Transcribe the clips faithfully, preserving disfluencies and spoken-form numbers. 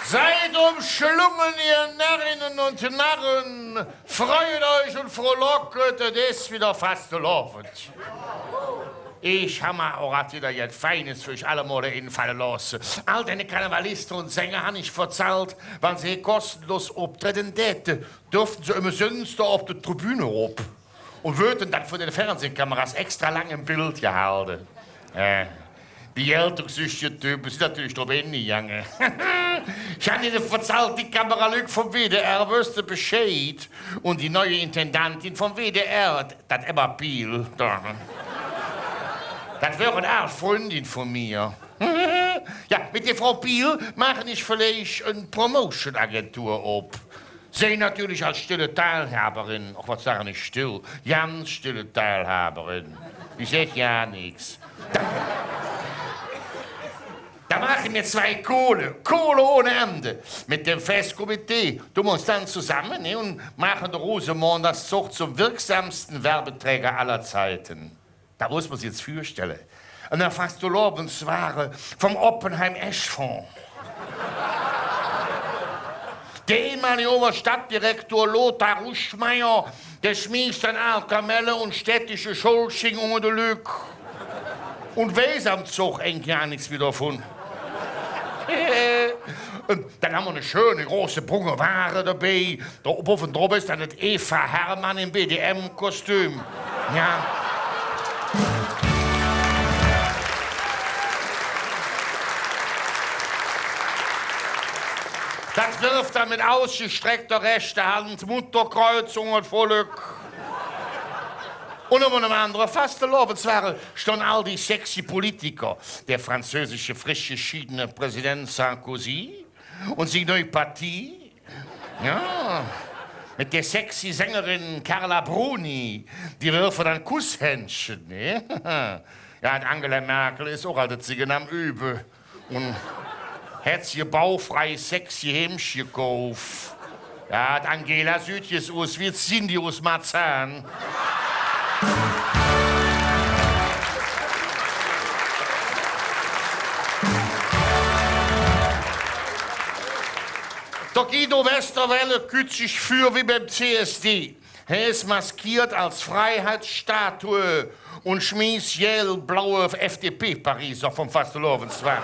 Seid umschlungen, ihr Närrinnen und Narren, freut euch und frohlocket, et es widder Fastelovend. Ich han mer och grad widder jet Feines för üch allemole enfalle looße. All dä Karnevaliste un Sänger han ich verzallt, wann se kostenlos optredde däte, dörfte se ömesöns do op de Tribün erop un wöödte dann vun de Fernsehkameras extra lang em Bild gehalde. Äh, die geltungssüchtige Type sin natörlich drop engegange. Ich han inne verzallt, die Kameralück vum W D R wösste Bescheid. Un die neue Intendantin vum W D R, dat Emma Piel, do, dat wör en aal Fründin vun mir. Jo, met der Frau Piel maachen ich villeich en Promotion-Agentur op. Se natörlich als stille Teilhaberin, och wat sagen ich still, ganz stille Teilhaberin. Die säht jo nix. Do, do maache mer zwei Kohle, Kohle ohne Ende. Met dem Festkomitee dun mer uns dann zesamme, ne, un maache der Rusemondagszog zom wirksamste Werbeträger aller Zeiten. Dat muss mer sich jetz vürstelle. En Fastelovendswage vum Oppenheim-Esch-Fonds. Der ehemolige Oberstadtdirektor Lothar Ruschmeier, dä schmieß dann aal Kamelle un städtische Schuldsching unger de Lück. Un weiß am Zog eigentlich gar nix mih dovun. Dann han mer ne schöne große brunge Wage dobei. Do bovven drop es dann et Eva Hermann em B D M-Kostüm. Jo. Dat wirf dann met usgestreckter rächter Hand Mutterkrütz unger et Volk. Un op enem andere Fastelovendswage stonn all die sexy Politiker, der französische, frisch geschiedene Präsident Sarkozy un sing neu Partie. Jo, met der sexy Sängerin Carla Bruni, die wirfe dann Kusshändche, ne? Jo, et Angela Merkel es och ald et Singe am Übe. Un hät sich e baufreies, sexy Hemdche gekauf. Jo, et Angela süht jetz us wie et Cindy us Marzahn. Der Guido Westerwelle kütt sich vür wie beim C S D. Hä es maskeet als Freiheitsstatue un schmieß gäl-blaue F-D-P-Pariser vum Fastelovendswage.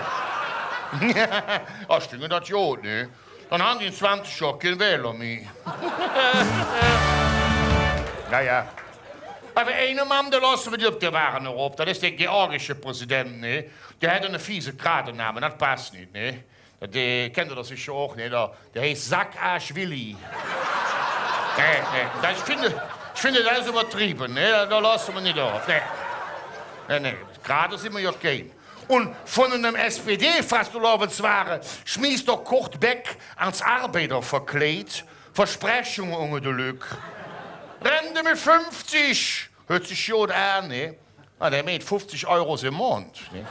Jo, ich finge dat god, ne? Dann han die en zwanzig Johr kein Wähler mih. Na jo. Ävver eine Mann, dä looße mer nit op der Wage erop. Dat es der georgische Präsident, ne? Dä hät ene fiese Kradename, dat pass nit, ne? Dat, äh, kennt ehr doch secher och, ne? Dä, dä heiß Sack, Aasch, Willi. Nä, nä, dat, ich finge, ich finge, dat es üvverdrevve, ne? Do looße mer nit drop, ne? Nä, nä, grad sin mer jo kein. Un vun enem S-P-D-Fastelovendswage schmieß der Kurt Beck als Arbeider verkleidt Versprechunge unger de Lück. Rente met fuffzig, hürt sich god aan, ne? Ah, dä meint fuffzig Euros em Mond, ne?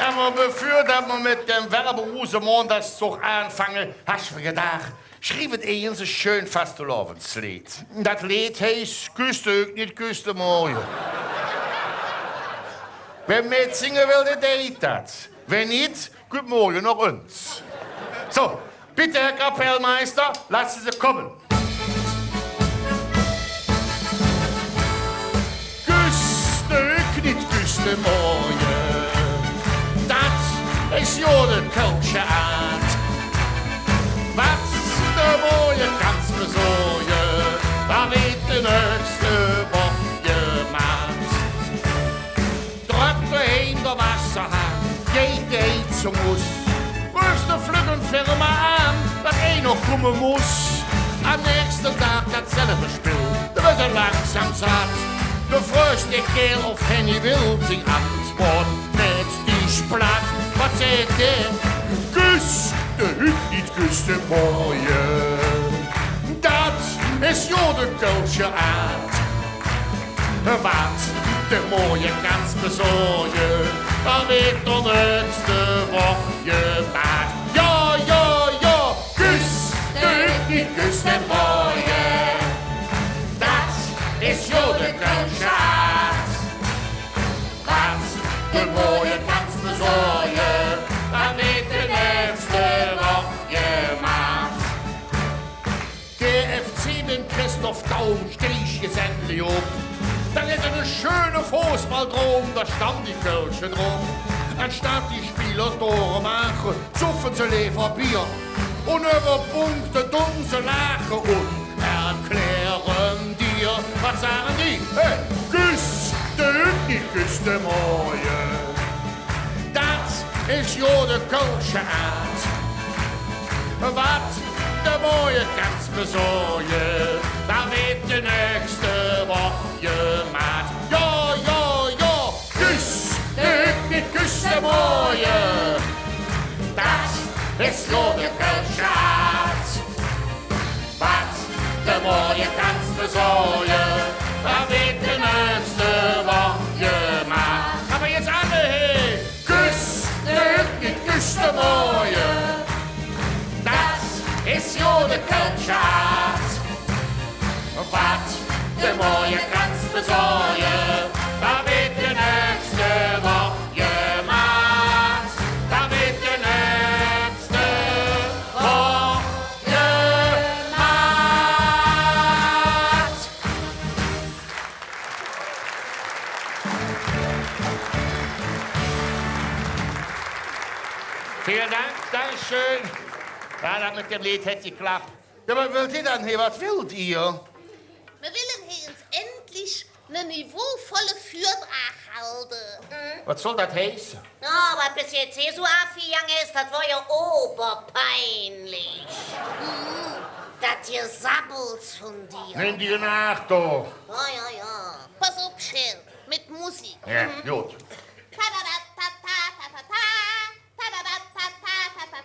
Ävver bevör dat mer met dem Werberusemondagszog aanfange, han ich mer gedaach, schriev et eins e schön Fastelovendsleed. Dat Leed heiß: Küss de Hück nit, küss de Morge. Wä metsinge well, dä deit dat. Wä nit, kütt morge noh uns. Su, bitte, Herr Kapellmeister, lassen Sie kommen. Küss de Hück nit, küss de Morge, dat es jo de kölsche Aat. Wat de Morge ganz besorge, dat weed de nächste Woch gemaht. Dröck doheim der Wasserhahn, geiht de Heizung us. Röf de flögge Firma aan, dat einer kumme muss. Am nächste Dag datselve Spill, do weed hä langsam satt. Do frög der Kääl, ov hä nit well, sing Antwood mäht dich platt. Wat säht hä? Küss de Hück nit, küss de Morge. Dat es jo de kölsche Aat. Wat de Morge ganz besorge, dat weed de nächste Woch gemaht. Jo, jo, jo, küss de Hück nit, küss de Morge. Dat es jo de kölsche Aat. Wat Morje kanns besorge, dann weed de nächste Woch gemaht. Der F C met Christoph Daum steig jet endlich op. Do gov et ene schöne Foßball-Drom, do stunge die Kölsche drop. Anstatt die Spieler Tore maache, zuffe se leever Bier. Un üvver Punkte dun se laache un erkläre dir, wat sage die? Hey, küss de hügg nit, küss de morje. Dat es jo de kölsche Aat. Wat de morje kanns besorge, dat weed de nächste Woch gemaht. Jo, jo, jo, küss de hügg nit, küss de morje. Dat es jo de kölsche Aat. Wat de morje kanns besorge, dat weed de nächste Woch gemaht. Ävver jetz alle, hey! Küss de hügg nit, küss de morje. Dat es jo de kölsche Aat. Wat de morje kanns besorge, dat weed de nächste Woch gemaht. Dat weed de nächste Woch gemaht. Vielen Dank, Dankeschön. Jo, dat met däm Leed hät jeklapp. Jo, wat wellt ehr dann he? Wat wellt ehr? Mer welle he ens endlich ene niveauvolle Vürdrag halde. Wat soll dat heiße? Jo, wat bes jetz he su avgegange es, dat wor jo oberpeinlich. Hm, dat Gesabbels vun dir. Nemm dich en Aach, do. Jo, jo, jo. Pass op, Schäl, met Musik. Jo, god.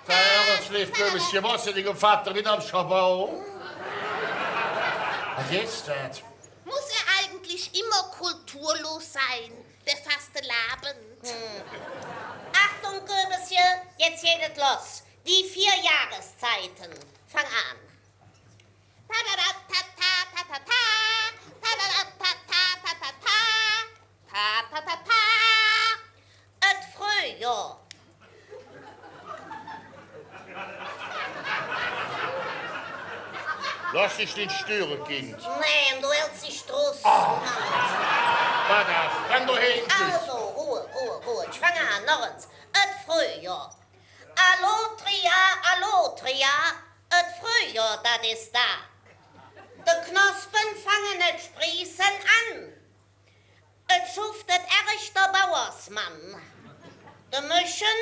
Hör ens, leev Köbelche, wors de dingem Vatter widder am Schabau? Wat es dat? Muss er eigentlich immer kulturlos sein, der Fastelavend? Hm. Achtung, Köbelche, jetzt geht et los. Die vier Jahreszeiten. Fang an. Et Fröhjohr. Loss dich nit störe, Kind. Nä, do hälds dich drus. Ah. Wat dat? Dann do hin. Also, Ruhe, Ruhe, Ruhe. Ich fange an, noch ens. Et Fröhjohr. Allotria, allotria, et Fröhjohr, dat es do. De Knospe fangen et Sprieße aan. Et schufft et ärg der Bauersmann. De Mösche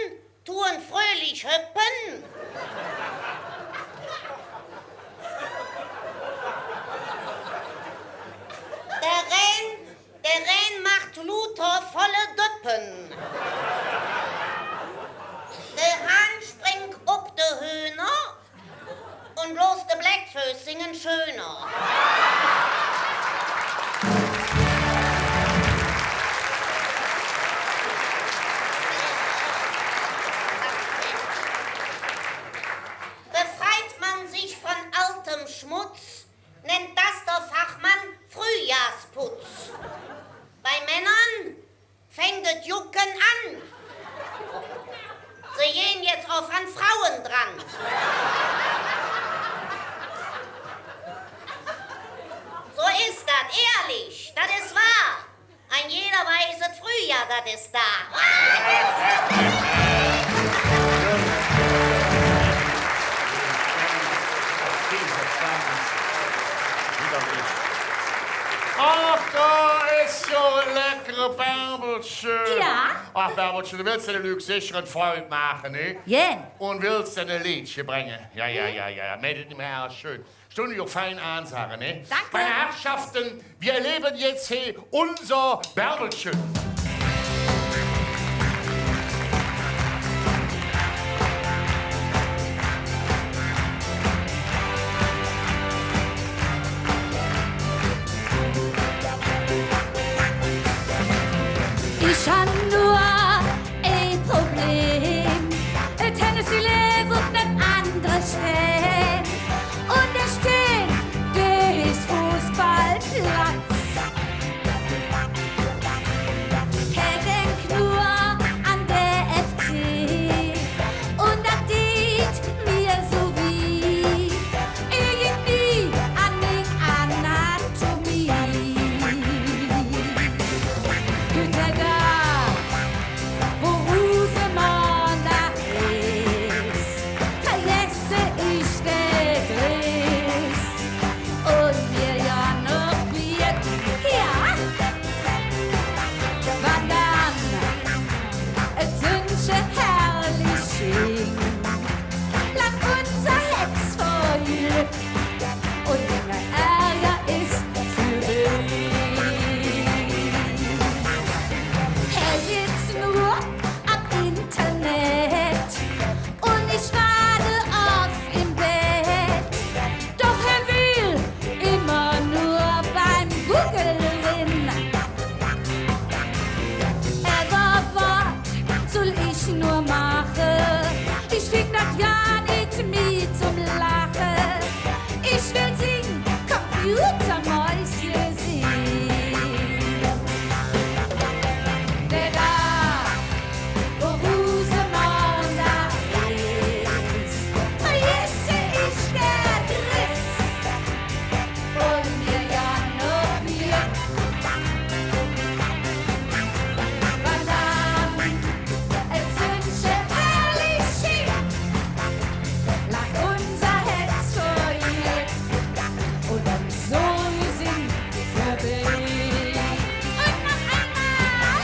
dun fröhlich höppe. Der Rähn, der Rähn maht luuter volle Döppe. De Hahn springk op de Höhner. Un bloß de Bläck Fööss singe schöner. Befreit man sich von altem Schmutz, nennt das der Fachmann Frühjahrsputz. Bei Männern fängk et Jucke aan. Se gehn jetz och an Fraue dran. Su es dat, ehrlich, dat es wohr. En jeder weiß et, Frühjohr, dat es do. Ach, do es jo e leckere Bärbelche. Jo? Ach, Bärbelche, do wells de Lück secher en Freud maache, ne? Jo. Un wells denne e Leedche bränge. Jo, jo, jo, jo. Mer dät et immer schön. Stunn jo fein aansage, ne? Danke. Meine Herrschaften, wir erleben jetzt hier unser Bärbelchen. Ich han nor e Problem. Et Hännesche leev op nem andere Stään. Un dä Stään, dä es Fußballplatz. Hä denk nor Dä Dag, wo Rusemondag es, vergesse ich der Dress. Un mir jo noch Bier, jo. Wann dann et Sünnche herrlich sching, lag unser Hätz voll Jülleck. Un immer Ärger es vörbei. Hä sitz nor am Internet un ich waade off em Bett. Doch hä well immer nor beim Google eren. Ävver wat soll ich nor maache? Ich fing dat jo nit mih zom Laache. Ich well sing Computermäusche sin. Dä Dag, wo Rusemondag es, vergesse ich der Dress. Un mir jo noch Bier. Wann dann et Sünnche herrlich sching, lag unser Hätz voll Jülleck. Un dann so sin vörbei. Un noch eimol.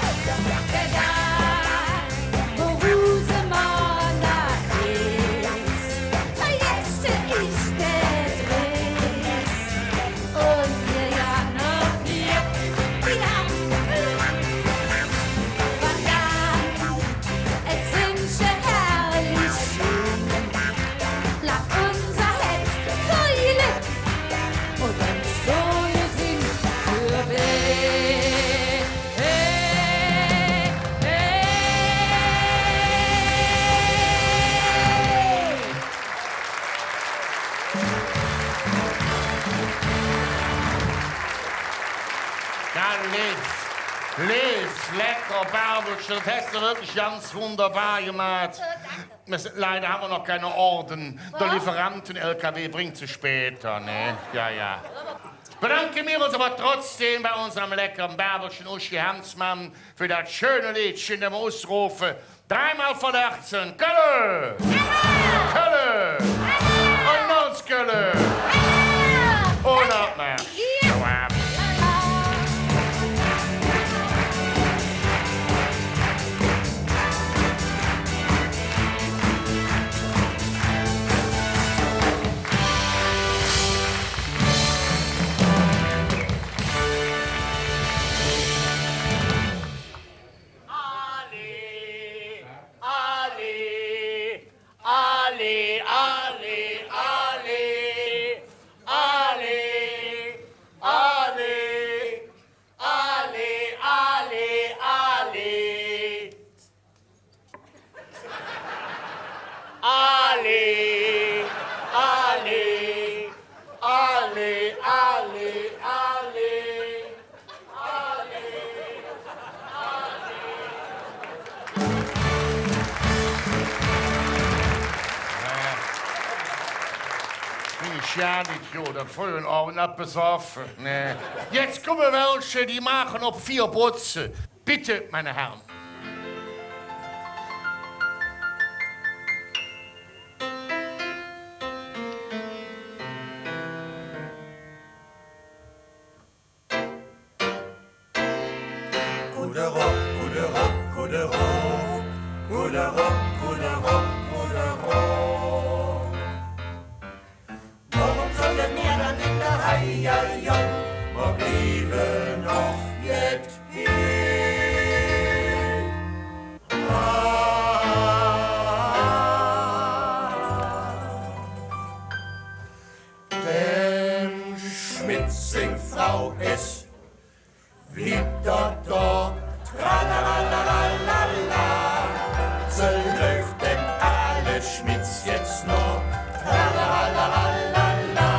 Dä Dag, wo Rusemondag es, vergesse ich der Dress. Un mir jo noch Bier. Wann dann et Sünnche herrlich sching, lag unser Hätz voll Jülleck. Un dann so sin vörbei. Hey, hey. Jo, leev, leev, lecker Bärbelche, dat häs do wirklich ganz wunderbar gemaht. Äh, danke. Mer sin, leider han mer noch keine Orde. Dä Lieferanten-L K W brängk se späder, ne? Jo, jo. Bedanke mer uns ävver trotzdäm bei unserem leckere Bärbelche Uschi Hansmann för dat schöne Leedche, dat mer usrofe Dreimol vun Hätze. Kölle! Kölle! Un noch ens Kölle! Un Abmarsch! Bin ich jo nit, jo, dat vollen Ovend abgesoffe, ne? Jetz kumme welche, die maache op vier Botze. Bitte, meine Herren. Kudderuck, kudderuck, kudderuck. Kudderuck, kudderuck, kudderuck. Woröm solle mer dann en der Heiheion? Mer blieve noch jet hee. Ah. Dem Schmitz sing Frau es widder do. Tralalalalala. Se läuf dem aale Schmitz jetz noh. Tralalalalala.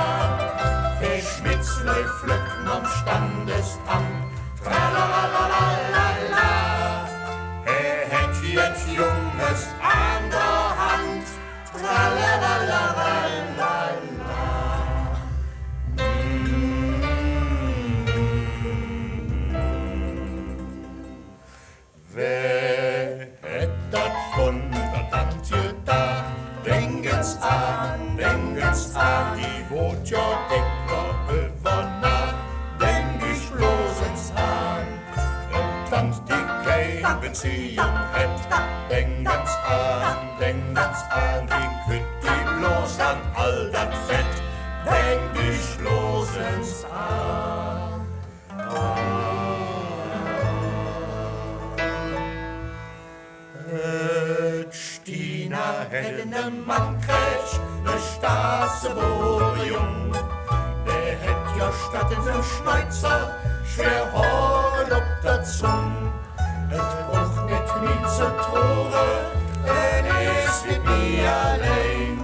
Der Schmitz läuf flöck nohm Standesamp. Tralalalalala. Hä hät jet Junges an der Hand. Tralalalalala. Wä hät dat schon, dat Landje do? Denk ens aan, denk ens aan, die woodt jo däcker üvver Naach. Denk dich bloß ens aan, e Land, die kein Beziehung hät. Denk ens aan, denk ens aan, die Kütt, die bloß an all dat Fett. Denk dich bloß ens aan. Et Stina hät ene Mann kräg, ne Staatsboote Jung. Dä hät jo statt enem Schnäuzer schwer Hoore op der Zung. Et bruch nit mih ze truure, et es nit mih allein.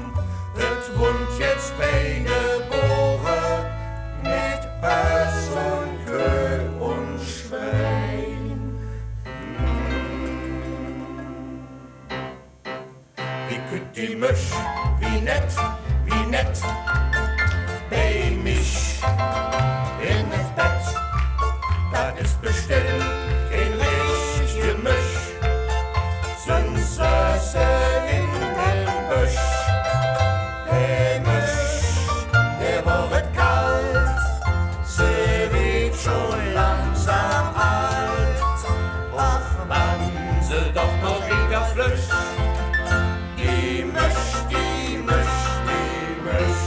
Et wonnt jetz bei de Boore met Öss un Köh un Schwein. Wie kütt die Mösch, wie nett, wie nett, bei mich en et Bett. Dat es bestemmp kein richtige Mösch. Söns söß se en dem Bösch. De Mösch, der woodt kald, se weed schon langsam ald. Och, wann se doch nor widder flöch. Die Mösch, die Mösch, die Mösch.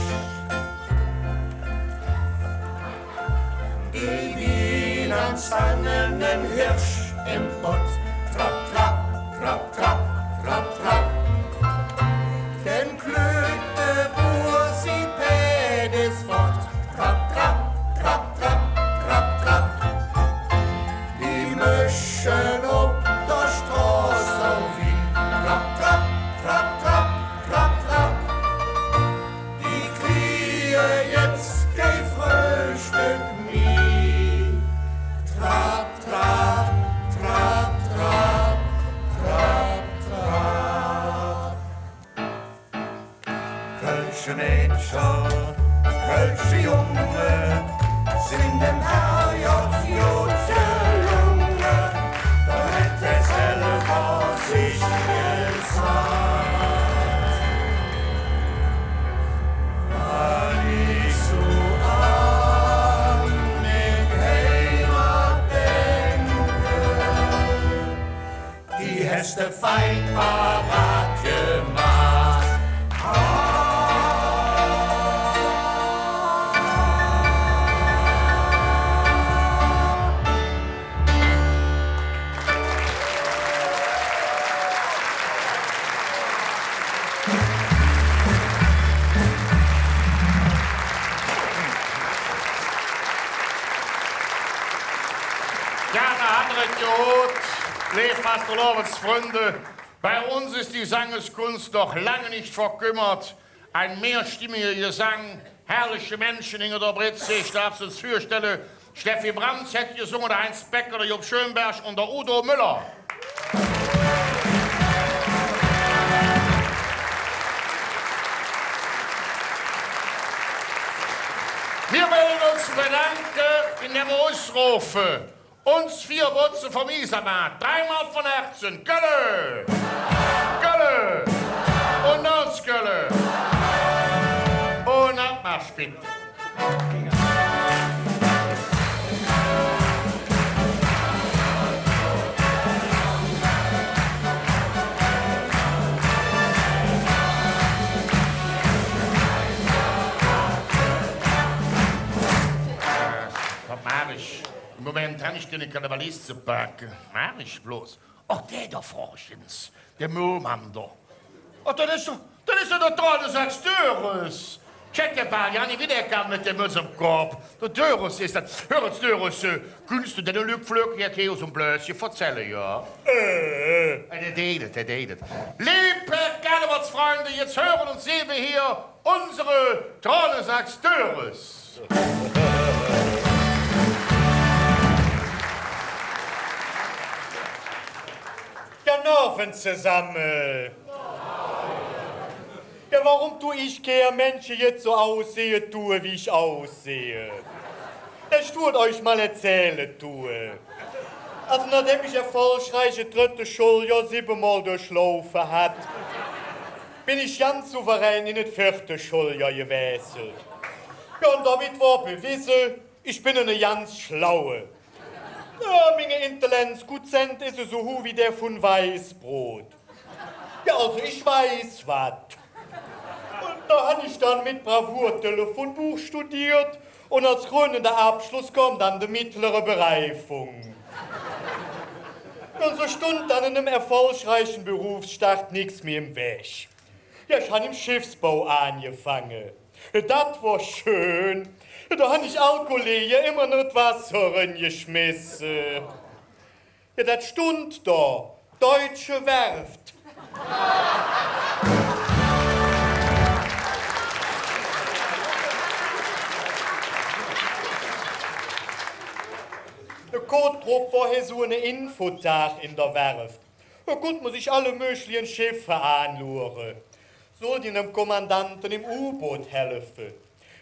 Die Wieland sang ene Hirsch em Pott. Trapp, trapp, trapp, trapp, trapp, trapp. Dem klöte Boor si Pääd es fott. Trapp, trapp, trapp, trapp, trapp, trapp. Die Möschen op der Stroß su wie. Trapp, trapp, trapp, trapp, trapp, trapp. Die krige jetz kei Fröhstöck mih. Trapp, trapp, trapp, trapp, trapp, trapp. Kölsche Mädcher, kölsche Junge, sin dem Herrgodd god gelunge. Do hät hä selvs op sich gesaht. Wann ich su an ming Heimat denke, die häs de fein parat gemaht. Jo, do hat ehr et gehoot, leev Fastelovendsfründe. Bei uns es die Sangeskuns noch lang nit verkümmert. Ein mehrstimmige Gesang, herrliche Menschen hinger der Britze. Ich darf se uns vürstelle: Steffi Brandt hät gesunge, der Heinz Becker, der Jupp Schönberg un der Udo Müller. Mir welle uns bedanke, indäm mer usrofe: Uns vier Botze vum Iesermaat, dreimol vun Hätze: Kölle! Kölle! Un noch ens Kölle! Un Abmarsch, bitte! Äh, wat maach ich? Em Moment han ich keine Karnevaliste ze packe. Maach ich bloß. Och, dä do vürre, der Müllmann do. Och, dat es, dat es jo der Tranesack Dörres. Check, der Ball, jo, nit widder kann met der Mötz em Kopp. Der Dörres es dat. Hür ens, Dörres, äh, künnts do dä Lück flöck jet hee us dem Blösche verzälle, jo? Äh. Äh, dä deit et, dä deit et. Leev Karnevalsfründe, jetz hüre un sinn mer hee Unsere Tranesack Dörres. Gode Ovend zesamme. Jo, woröm dun ich Kärmensch jetz su ussehe dun, wie ich ussinn? Dat dun ich üch ens verzälle dun. Alsu, nohdäm ich erfolgreich et drette Schulljohr sibbemol durchlaufe hatt, ben ich ganz souverän en et veete Schulljohr gewähßelt. Jo, un domet wor bewese, ich ben ene ganz Schlaue. Jo, minge Intelligenzquotient es esu huh wie dä vun Weißbrot. Jo, alsu, ich weiß wat. Un do han ich dann met Bravour Telefonbuch studeet un als krönende Abschluss kom dann de mittlere Bereifung. Un su stundt dann enem erfolgreiche Berufsstart nix mih em Wäg. Jo, ich han em Scheffsbau aangefange. Dat wor schön. Do han ich all Kollege immer en et Wasser erengeschmesse. Jo, dat stundt do. Deutsche Werft. Koots drop wor hee su ene Infodag en der Werft. Do kunnt mer sich alle mögliche Scheffe aanluure. Sollt ich dem Kommandante em U-Boot helfe.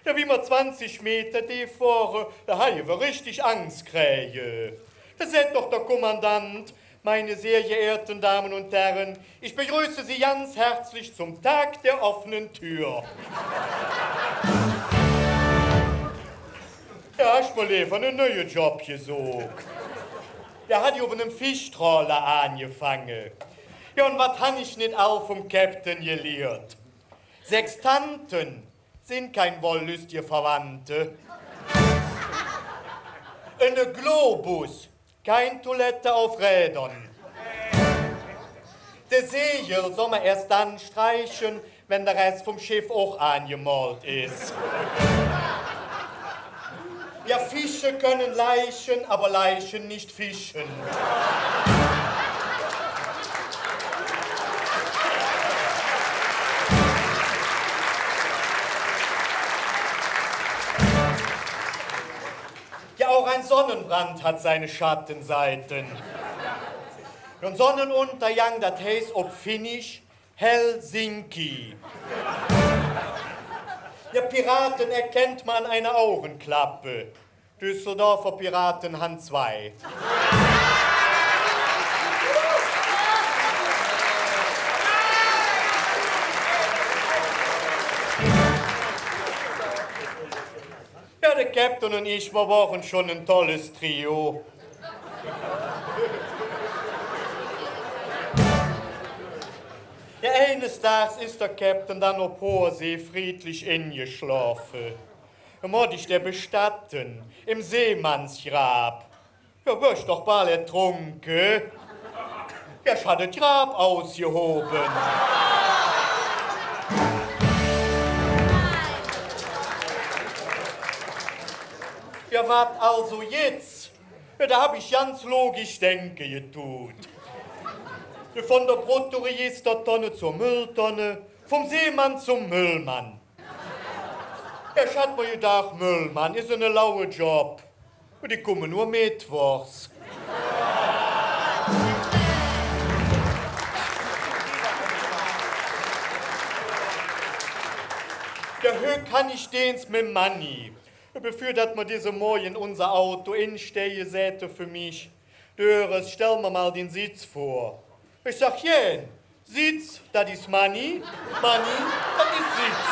Jo, wie mer zwanzig Meter deef wore, do han ich ävver richtig Angs kräge. Do säht doch der Kommandant: „Meine sehr geehrten Damen und Herren, ich begrüße Sie ganz herzlich zum Tag der offenen Tür.“ Do han ich mer leever ene neue Job gesök. Do han ich op enem Fischtrawler aangefange. Jo, un wat han ich nit all vum Käpt'n geliert? Sextanten sin kein wollüstige Verwandte. Ene Globus, kein Toilette auf Rädern. De Segel soll mer eesch dann streiche, wann der Ress vum Scheff och aangemolt es. Jo, Fische können laichen, aber Leichen nicht fischen. Ja, auch ein Sonnenbrand hat seine Schattenseiten. Un Sonnenuntergang, dat heiß op Finnisch Helsinki. Ja, Piraten erkennt man an einer Augenklappe. Düsseldorfer Piraten han zwei. Ja, der Käpt'n un ich, mer wore schon e tolles Trio. Ja, eines Dags es der Käpt'n dann op hoher See friedlich engeschlofe. Do moot ich dä bestatte, em Seemannsgrab. Ja, wör ich doch bal ertrunke. Ja, ich hatt et Grab usgehobe. Ja, wat alsu jetz? Ja, do han ich ganz logisch denke gedon. Vun der Bruttoregistertonne zor Mülltonne, vum Seemann zom Müllmann. Ja, ich hatt mer gedaach, Müllmann es ene laue Job. Die kumme nor mittwochs. Ja, hügg han ich Deens mem Manni. Bevör dat mer dä Morge en uns Auto ensteige, säht hä för mich: „Du, hür, stell mer mal dä Sitz vör.“ Ich sag: „Gään, Sitz, dat es Manni, Manni, dat es Sitz.“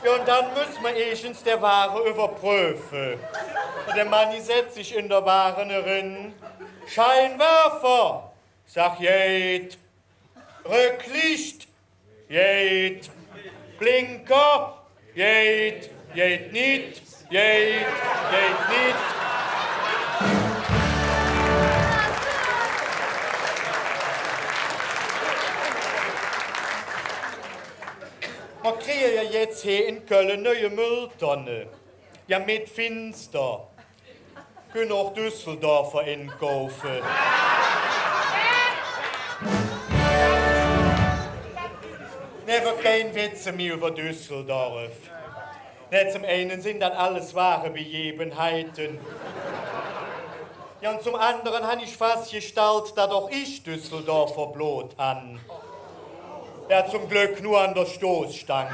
Ja, un dann müsse mer eesch ens der Wage üvverpröfe. Un dä Manni setz sich en der Wage eren. Scheinwerfer, sag: „Geiht.“ Rücklicht, geiht. Blinker, geiht, geiht nit, geiht, geiht nit. Mer krige jo jetz hee en Kölle neue Mülltonne. Ja, met Finster. Künne och Düsseldorfer enkaufe. Nä, mer kein Witze mih üvver Düsseldorf. Nä, zom eine sin dat alles wahre Begebenheite. Jo, un zom andere han ich fassgestallt, dat och ich Düsseldorfer Blot han. Jo, zom Glöck nor an der Stoßstang.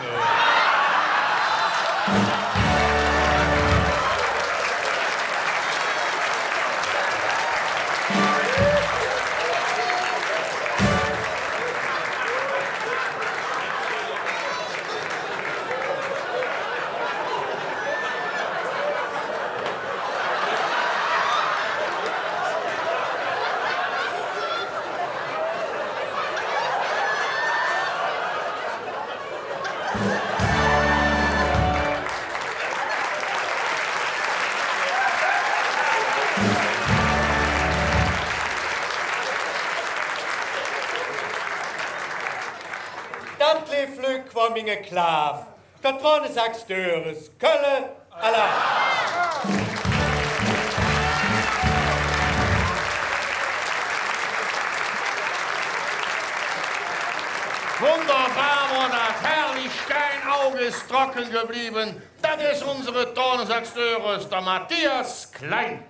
Dat, leev Lück, wor minge Klaaf. Der Tranesack Dörres, Kölle, Alaaf! Wunderbar wor dat, herrlich, kein Aug es drocke geblevve. Dat es unse Tranesack Dörres, der Matthias Klein.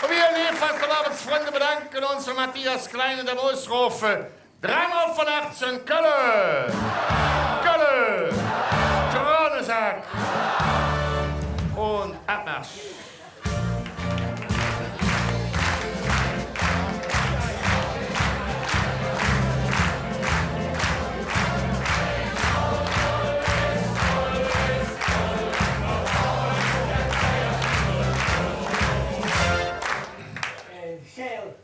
Un mir, leev Fastelovendsfründe, bedanke uns för Matthias Klein met dem Usrof: Dreimol vun Hätze Kölle! Kölle! Tranesack! Un Abmarsch! Äh, Schäl.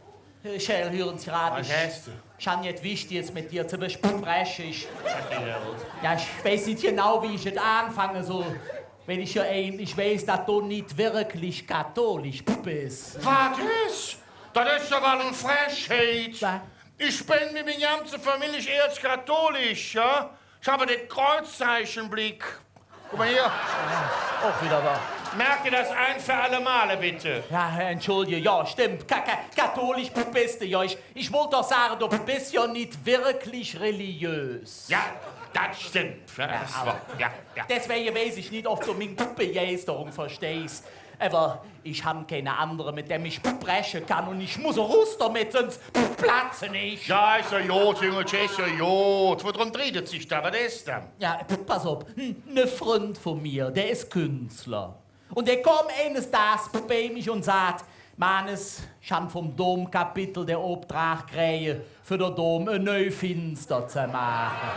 Äh, Schäl, hür ens grad. Wat häs do? Ich han jet Wichtiges met dir ze bespreche. Ich, wat denn? Jo, ich weiß nit genau, wie ich et aanfange soll. Wann ich jo eigentlich weiß, dat do nit wirklich katholisch bes. Wat es? Dat es jo wall en Frechheit. Wat? Ich ben met minger ganze Famillich erzkatholisch, jo? Ich han der Kreuzzeicheblick. Guck ens hee. Jo, och widder wohr. Merk der dat ein för alle Mol, bitte. Jo, entschuldige, jo, stemmp. Ka-, ka-, katholisch bes de, jo, ich, ich wollt doch sage, do bes jo nit wirklich religiös. Jo, dat stemmp. Jo, dat es wohr. Jo, jo. Deswäge weiß ich nit, ov do ming Begeisterung versteihs. Ävver ich han keine andere, met däm ich spreche kann, un ich muss erus domet, söns platze ich. Jo, es jo god, Jüngelche, es jo god. Woröm drieht et sich do? Wat es dann? Jo, pass op. Hm, ne Fründ vun mir, dä es Künstler. Un dä kütt eines Dags bei mich un säht: „Manes, ich han vum Domkapitel der Opdrag kräge, för der Dom e neu Finster ze maache.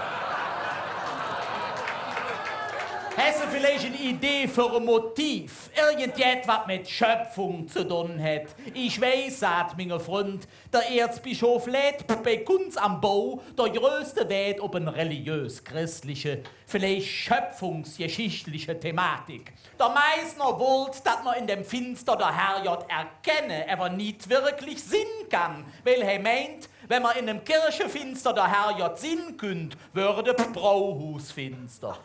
Häs de villeich en Idee för e Motiv? Irgendjet, wat met Schöpfung ze dun hät?“ „Ich weiß“, säht minge Fründ, „der Erzbischof lät bei Kunz am Bau der größte Wäät op en religiös-chressliche, villeich schöpfungsgeschichtliche Thematik. Der Meisner wollt, dat mer en däm Finster der Herrgodd erkenne, ävver nit wirklich sinn kann, weil hä meint, wann mer en däm Kirchefinster der Herrgodd sinn künnt, wör et e Brauhusfinster.“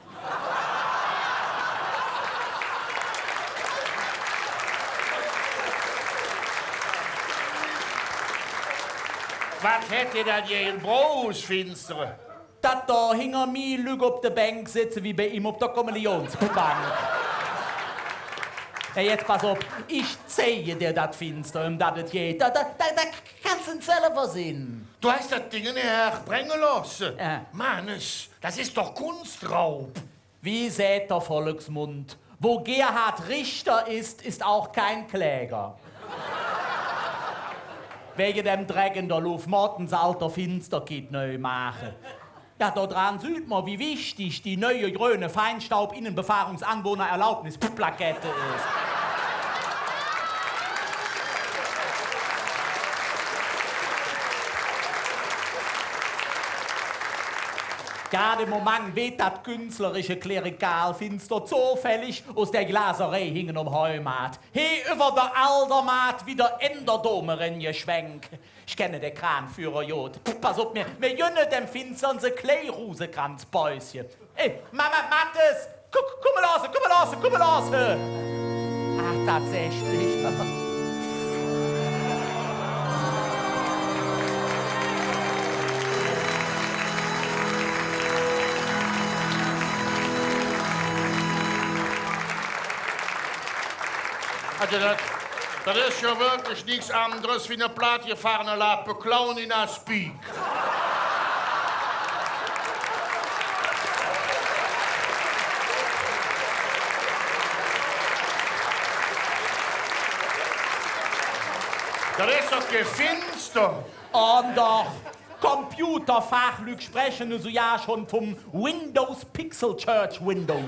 Wat hät dä dann gäge Brauhusfinstere? Dat do hinger mi Lück op de Bänk setze wie bei im op der Kommunionsbank. Hey, jetz pass op, ich zeige dir dat Finster, öm dat et geiht. Do, do, do, do kanns de selver sinn. Do häs dat Ding hierher bränge looße? Jo. Manes, dat es doch Kunstraub. Wie säht der Volksmund: „Wo Gerhard Richter ist, ist auch kein Kläger.“ Wäge däm Dreck en der Luff, moot ens allt Finster neu maache. Jo, do dran süht mer, wie wichtig die neue gröne Feinstaub-Innenbefahrungsanwohnererlaubnis-Plakette es. Grad em Moment weed dat künstlerische Klerikalfinster zofällig us der Glaserei hinge om Heumaat, hee üvver der Aldermaat, widder en der Dom eren geschwenk. Ich kenne der Kranführer god. Pass op, mir, mir gönne däm Finster ens e klei Rusekranzpäusche. Ey, Mama, Mattes, kuck, kumm los, kumm los, kumm los. Ach, tatsächlich. Also dat, dat es jo wirklich nix anderes wie ene plattgefahrene Lappeclown in Aspik. Dat es doch kei Finster. Un doch, Computerfachlück spreche sugar schon vum Windows Pixel Church Window.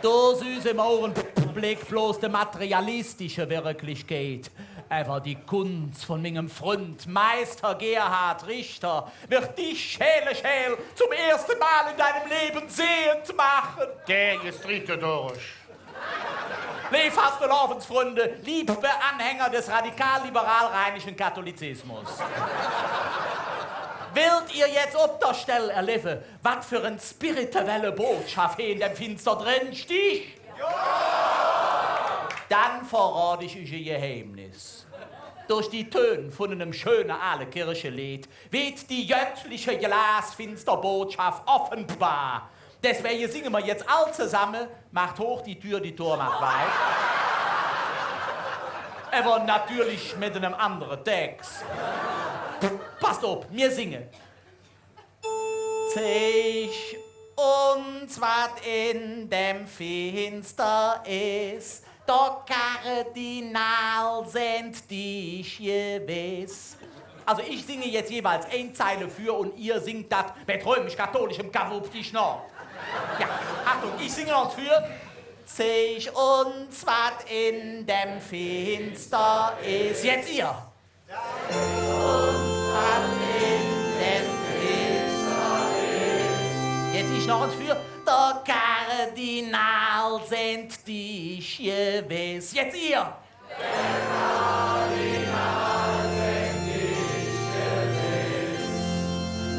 Do sühs em Augebleck bloß de materialistische Wirklichkeit. Ävver die Kuns vun mingem Fründ Meister Gerhard Richter weed dich, schäle Schäl, zom eetste Mol en ding Levve sehend maache. Dä jetz drieht hä durch. Leev Fastelovendsfründe, leev Anhänger des radikal-liberal-rheinischen Katholizismus. Wellt ehr jetz op der Stell erlevve, wat för en spirituelle Botschaff hee en däm Finster dren stich? Jo! Dann verrod ich üch e Geheimnis. Durch die Tön vun enem schöne ale Kircheleed weed die göttliche Glasfinster-Botschaff offenbar. Deswäge singe mer jetz all zesamme: Macht hoch die Tür, die Tor macht weit. Ävver natörlich met enem andere Tex. Passt op, mir singe. Zeig uns, wat en däm Finster es, der Kardinal sehnt dich gewess. Also ich singe jetz jeweils ein Zeile vür un ehr singt dat met römisch-katholischem Kawupp dich noh. Jo, Achtung, ich singe uns vür. Zeig uns, wat en däm Finster es. Jetz ehr. Jetz ich noch ens vür. Der Kardinal sehnt dich gewess. Jetz ehr.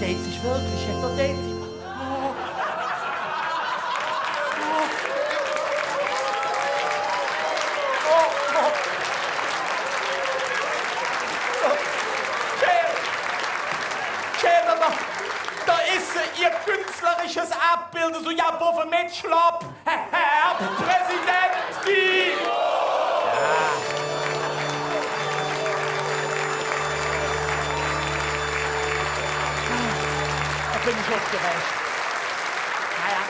Deit sich wirklich, deit sich. Oh. Oh, oh. Schäl, Schäl, do es ehr künstlerisches Abbild, su, jo, bovve met Schlopp. Herr Präsident, die... Jo. Do ben ich opgeräg. Na jo.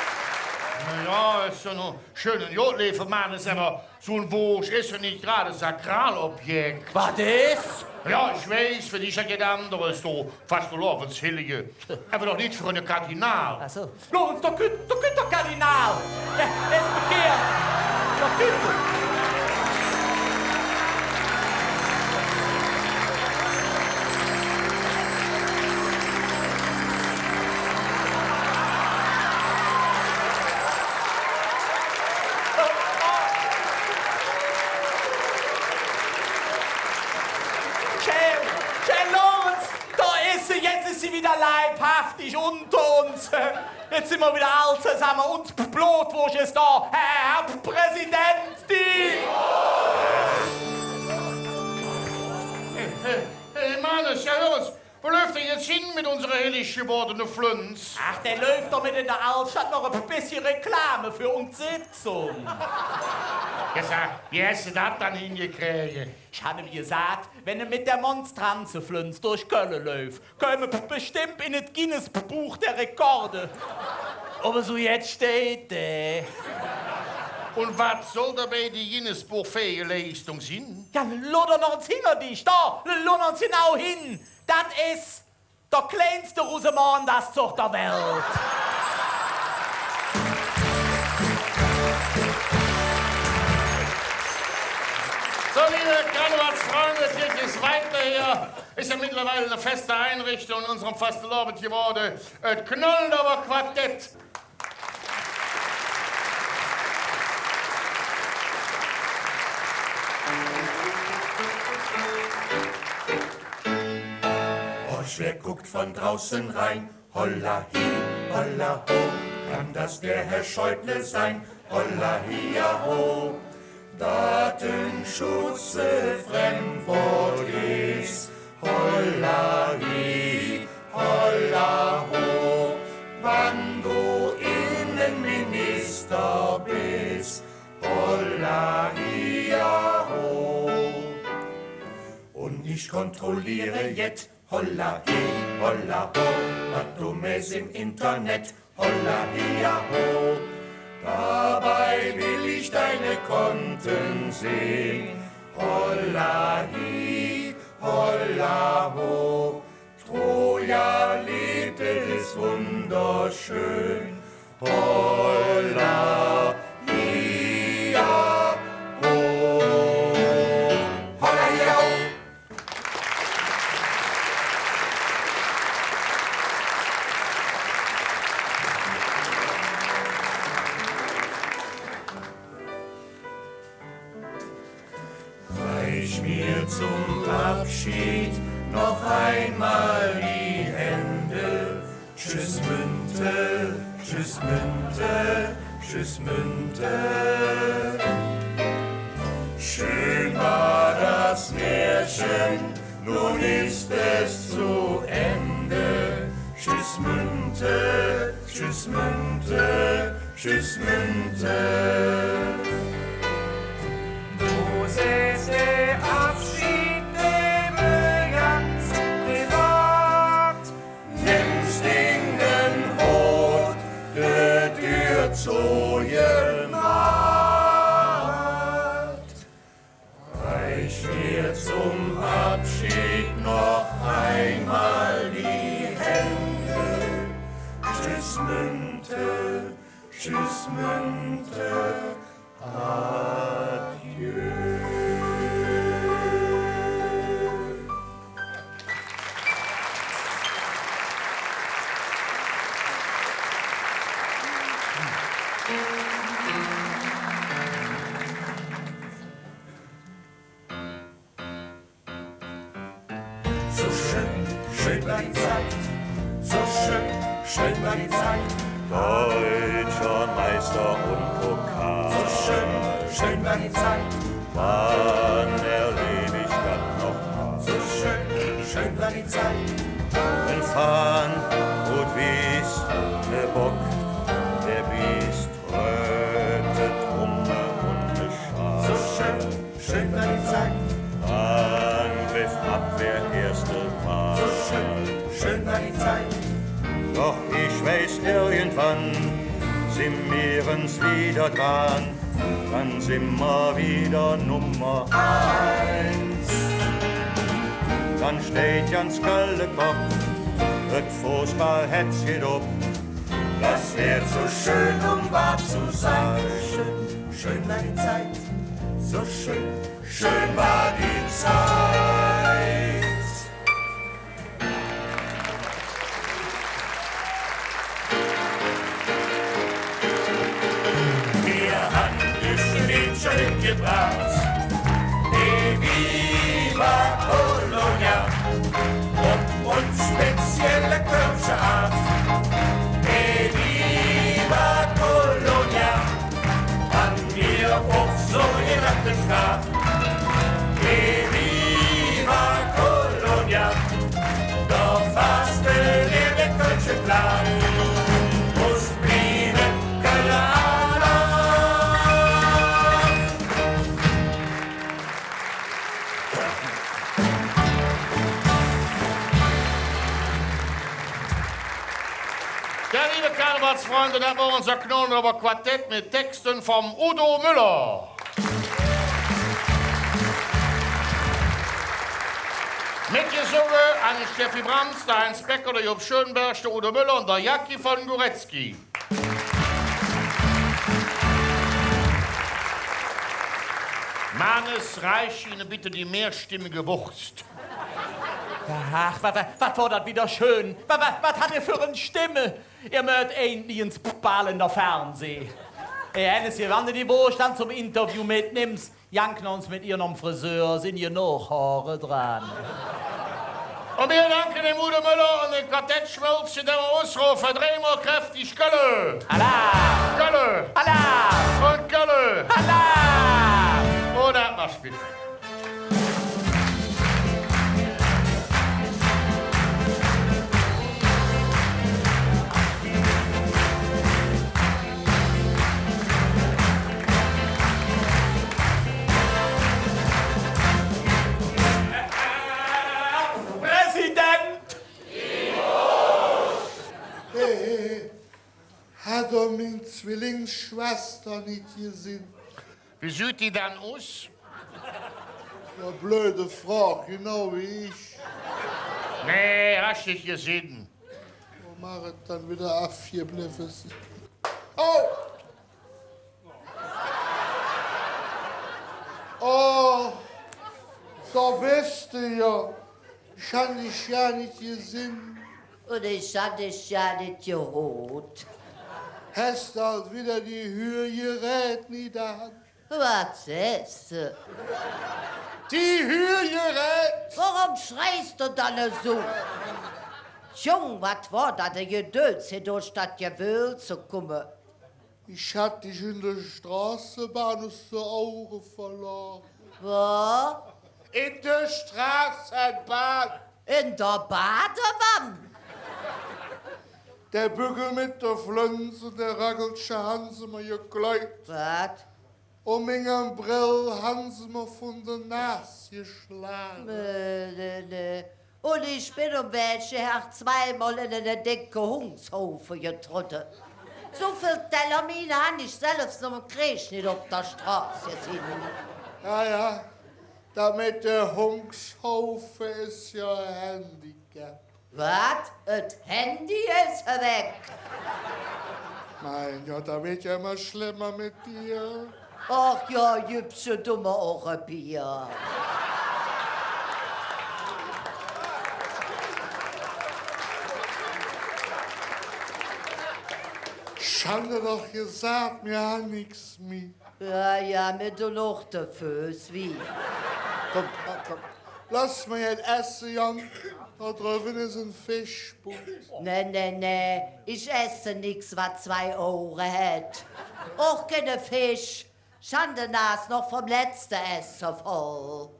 Na jo, es jo nor schön un god, leeve Mannes, ävver su en Woosch es jo nit grad e Sakralobjek. Wat es? Jo, ich weiß, för dich es dat jet anderes, do Fastelovendshellige. Ävver doch nit för ene Kardinal. Ach su. Lorenz, do kütt, do kütt der Kardinal. Jo, hä es bekehrt. Do kütt hä. Schäl, schäl, Lorenz, do es se, jetz es se widder leibhaftig unger uns. Jetz sin mer widder all zesamme, uns Blodwoosch es do, Herr Präsident, die... Hey, hey, hey, Mannes, jo, hür ens, wo läuf dä jetz hin met unserer hellig gewordene Flönz? Ach, dä läuf domet en der Aldstadt noch e bessche Reklame för uns Sitzung. Jo, sag, wie häs do dat dann hingekräge? Ich han im gesaht, wann hä met der Monstranzeflönz durch Kölle läuf, köm hä bestemmp en et Guinness-Buch der Rekorde. Ävver su jetz steiht hä. Un wat soll dobei die Guinness-Buch-fähige Leistung sin? Jo, loor doch noch ens hinger dich, do, loor noch ens genau hin. Dat es der kleinste Rusemondagszog der Welt. So, liebe Karnevalsfreunde, es geht jetzt weiter hier. Ist ja mittlerweile eine feste Einrichtung in unserem Fastelovend geworden. Et Knollendorfer Quartett. Och, wer guckt von draußen rein? Holla hi, holla ho, kann das der Herr Schäuble sein? Holla hi, ja ho. Datenschutz, äh, Fremdwort is. Holla hi, holla ho, wann do Innenminister bes. Holla Ich kontrolliere jet, holla hi, holla ho, wat do mähs em Internet, holla hi, ja ho. Dabei will ich deine Konten sehen, holla hi, holla ho. Troja lebt, es ist wunderschön. Holla, hi, ja, ho. Holla, hi, ja, ho. Reich mir zum Abschied noch einmal die Hände. Tschüss, Münte, tschüss, Münte, tschüss, Münte. Schön war das Märchen, nun ist es zu Ende. Tschüss, Münte, tschüss, Münte, tschüss, Münte. Do sähs der Abschied nemme ganz privat. Nemms dinge Hoot, de Dür zojemaht. Reich mir zum Abschied noch einmal die Hände. Tschüss, Münte, tschüss, Münte, adieu. So schön, schön war die Zeit. So schön, schön war die Zeit. Deutscher Meister und Pokal. So schön, schön war die Zeit. Wann erleb ich dat noch mal? So schön, schön war die Zeit. Wenn Fahn rot wieß, ne Bock, der Biest, Tröte, Trumme und ne Schal. So schön, schön war die Zeit. Angriff, Abwehr, erste Wahl. So schön, schön war die Zeit. Doch ich weiß, irgendwann sin mir ens wieder dran. Dann sin mer wieder Nummer eins. Dann steiht ganz Kölle Kopp, et Fußballhärz geiht op. Das wär zu schön, um wahr zu sein. Schön, schön war die Zeit. So schön, schön war die Zeit. Mir han dä Schwedsche gebracht. E viva Colonia. Un uns spezielle kölsche Aat. E viva Colonia. Han mer och su gedaach, dat Kraaf. E viva Colonia, do faste mer der kölsche Plaat. Muss blieve, Kölle Alaaf. Jo, leev Karnevalsfründe, dat wor uns Knollendörper Quartett met Texte vum Udo Müller. Metgesunge han de Steffi Brands, der Heinz Becker, der Jupp Schönberg, der Udo Müller un der Jacky von Guretzky. Manes, reich inne bitte die mehrstimmige Wurst. Ach, wat, wat, wat wor dat widder schön. Wat, wat, wat hatt hä för en Stimm. Ehr mööt eigentlich ens bal en der Fernseh. Ey, Hännesche, wann de die Woosch dann zom Interview metnimms, gangk noch ens met ehr nohm Friseur, sin genog Hoor dran. Un mir danke dem Udo Müller un dem Quartett Schmölzche, däm mer usrofe dreimol kräftig: Kölle! Alaaf! Kölle! Alaaf! Un Kölle! Alaaf! Un dat wor schön. Zwillingsschwester nit gesinn. Wie süht die dann us? Jo, blöde Frog, genau wie ich. Nä, han ich nit gesinn. Wo mag et dann widder avgeblevve sin? Oh! Oh, do bes de jo. Ich han dich jo nit gesinn. Un ich han dich jo nit gehoot. Häs de ald widder die Hürgerät nit aan? Wat sähs de? Die Hürgerät! Woröm schreis de dann esu? Jung, wat wor dat e Gedöns, hee durch dat Gewöhl ze kumme. Ich hatt dich en der Stroßebahn us de Auge verlore. Wo? En der Stroßebahn. En der Badewann? Der Büggel met der Flönz un der Raggelche han se mer geklaut. Wat? Un minge Brell han se mer vun der Nas geschlage. Nä, nä, nä. Un ich ben om Wäg heher zweimol en ene decke Hungshaufe getrodde. Su vill Tellermine han ich selvs nohm Kreeg nit op der Stroß gesinn. Jo, jo, dat met der Hungshaufe es jo e Handicap. Wat? Et Handy es eweg? Mein Gott, dat weed jo immer schlemmer met dir. Ach jo, Jüppche, do mer och e Bier. Ich han der doch gesaht, mir han nix mih. Jo, jo, mir dun och de Föß wih. Kumm, kumm, kumm. Loss mer jet esse gonn. Do drüvve es en Feschbud. Nä, nä, nä. Ich esse nix, wat zwei Ohre hät. Och keine Fesch. Ich han de Nas noch vum letzte Esse voll.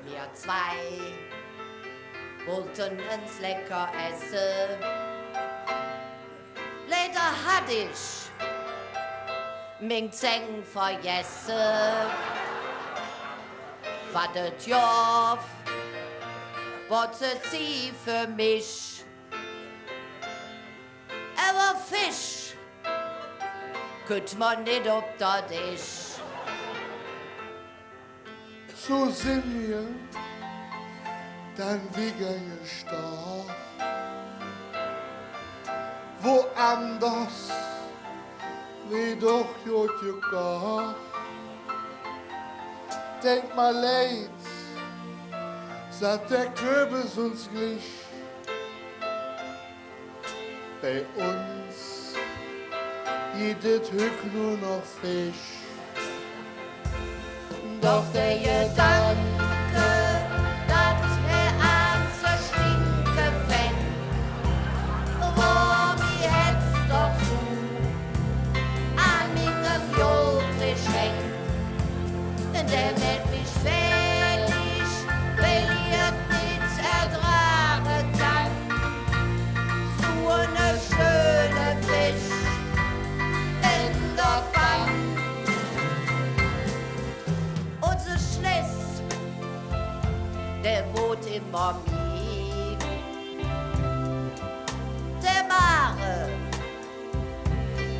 Mir zwei wollte ens lecker esse. Leider hatt ich ming Zäng vergesse. Wat et gov, wor ze Zigg för mich. Ävver Fesch kütt mer nit op der Desch. Su sin mir dann wigger gestoch. Woanders weed doch god gekoch. Denk mer leid, sag, der Köbes uns glich. Bei uns gitt et hügg nor noch Fesch. Doch der Gedanke, dat hä aan ze stinke fängk, wor mi jetz doch su an mingem Jod geschenk. Dä mäht mich fäädig, weil ich et nit erdrage kann, su ne schöne Fesch en der Pann. Unse Schless, dä woodt immer mih. Dä Mage,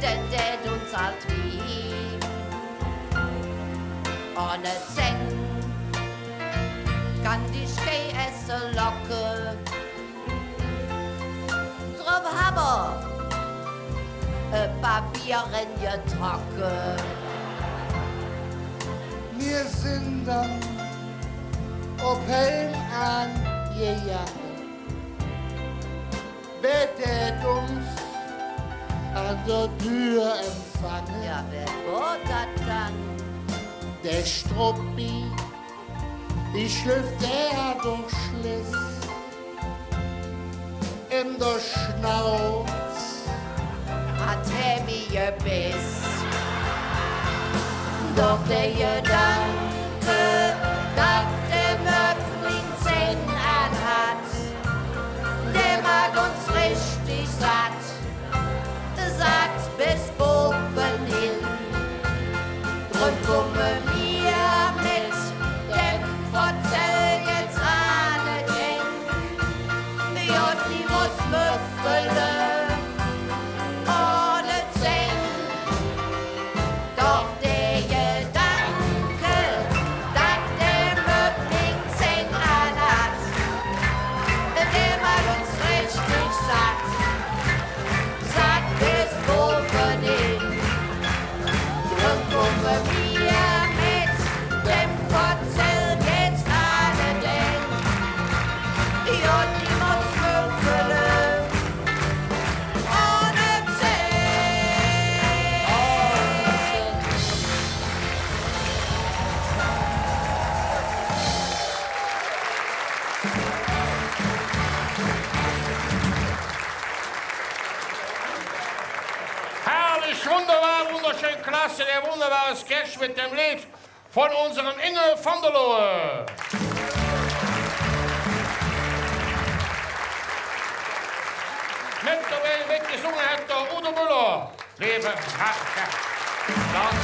dä dät uns ald wih. Ohne Zäng kann dich kei Esse locke. Drop han mer e paar Biere getrocke. Mir sin dann op heim aan gegange. Wä dät uns an der Dür empfange? Jo, wä wor dat dann? Dä Struppi, ich gläuv, dä hät doch Schless. En der Schnauz hät hä mi gebess. Doch dä Gedanke, dat dä Möck ming Zäng aanhät, dä mäht uns richtig satt, satt bes bovven hin. Dröm kumme mir met däm Verzäll jetz aan et Eng. Jo, Wunderbar, wunderschön, klasse, der wunderbare Sketch mit dem Lied von unserem Inge van der Lohe. Mit dabei mitgesungen hat der Udo Müller. Leeve, ha, ha. Lars.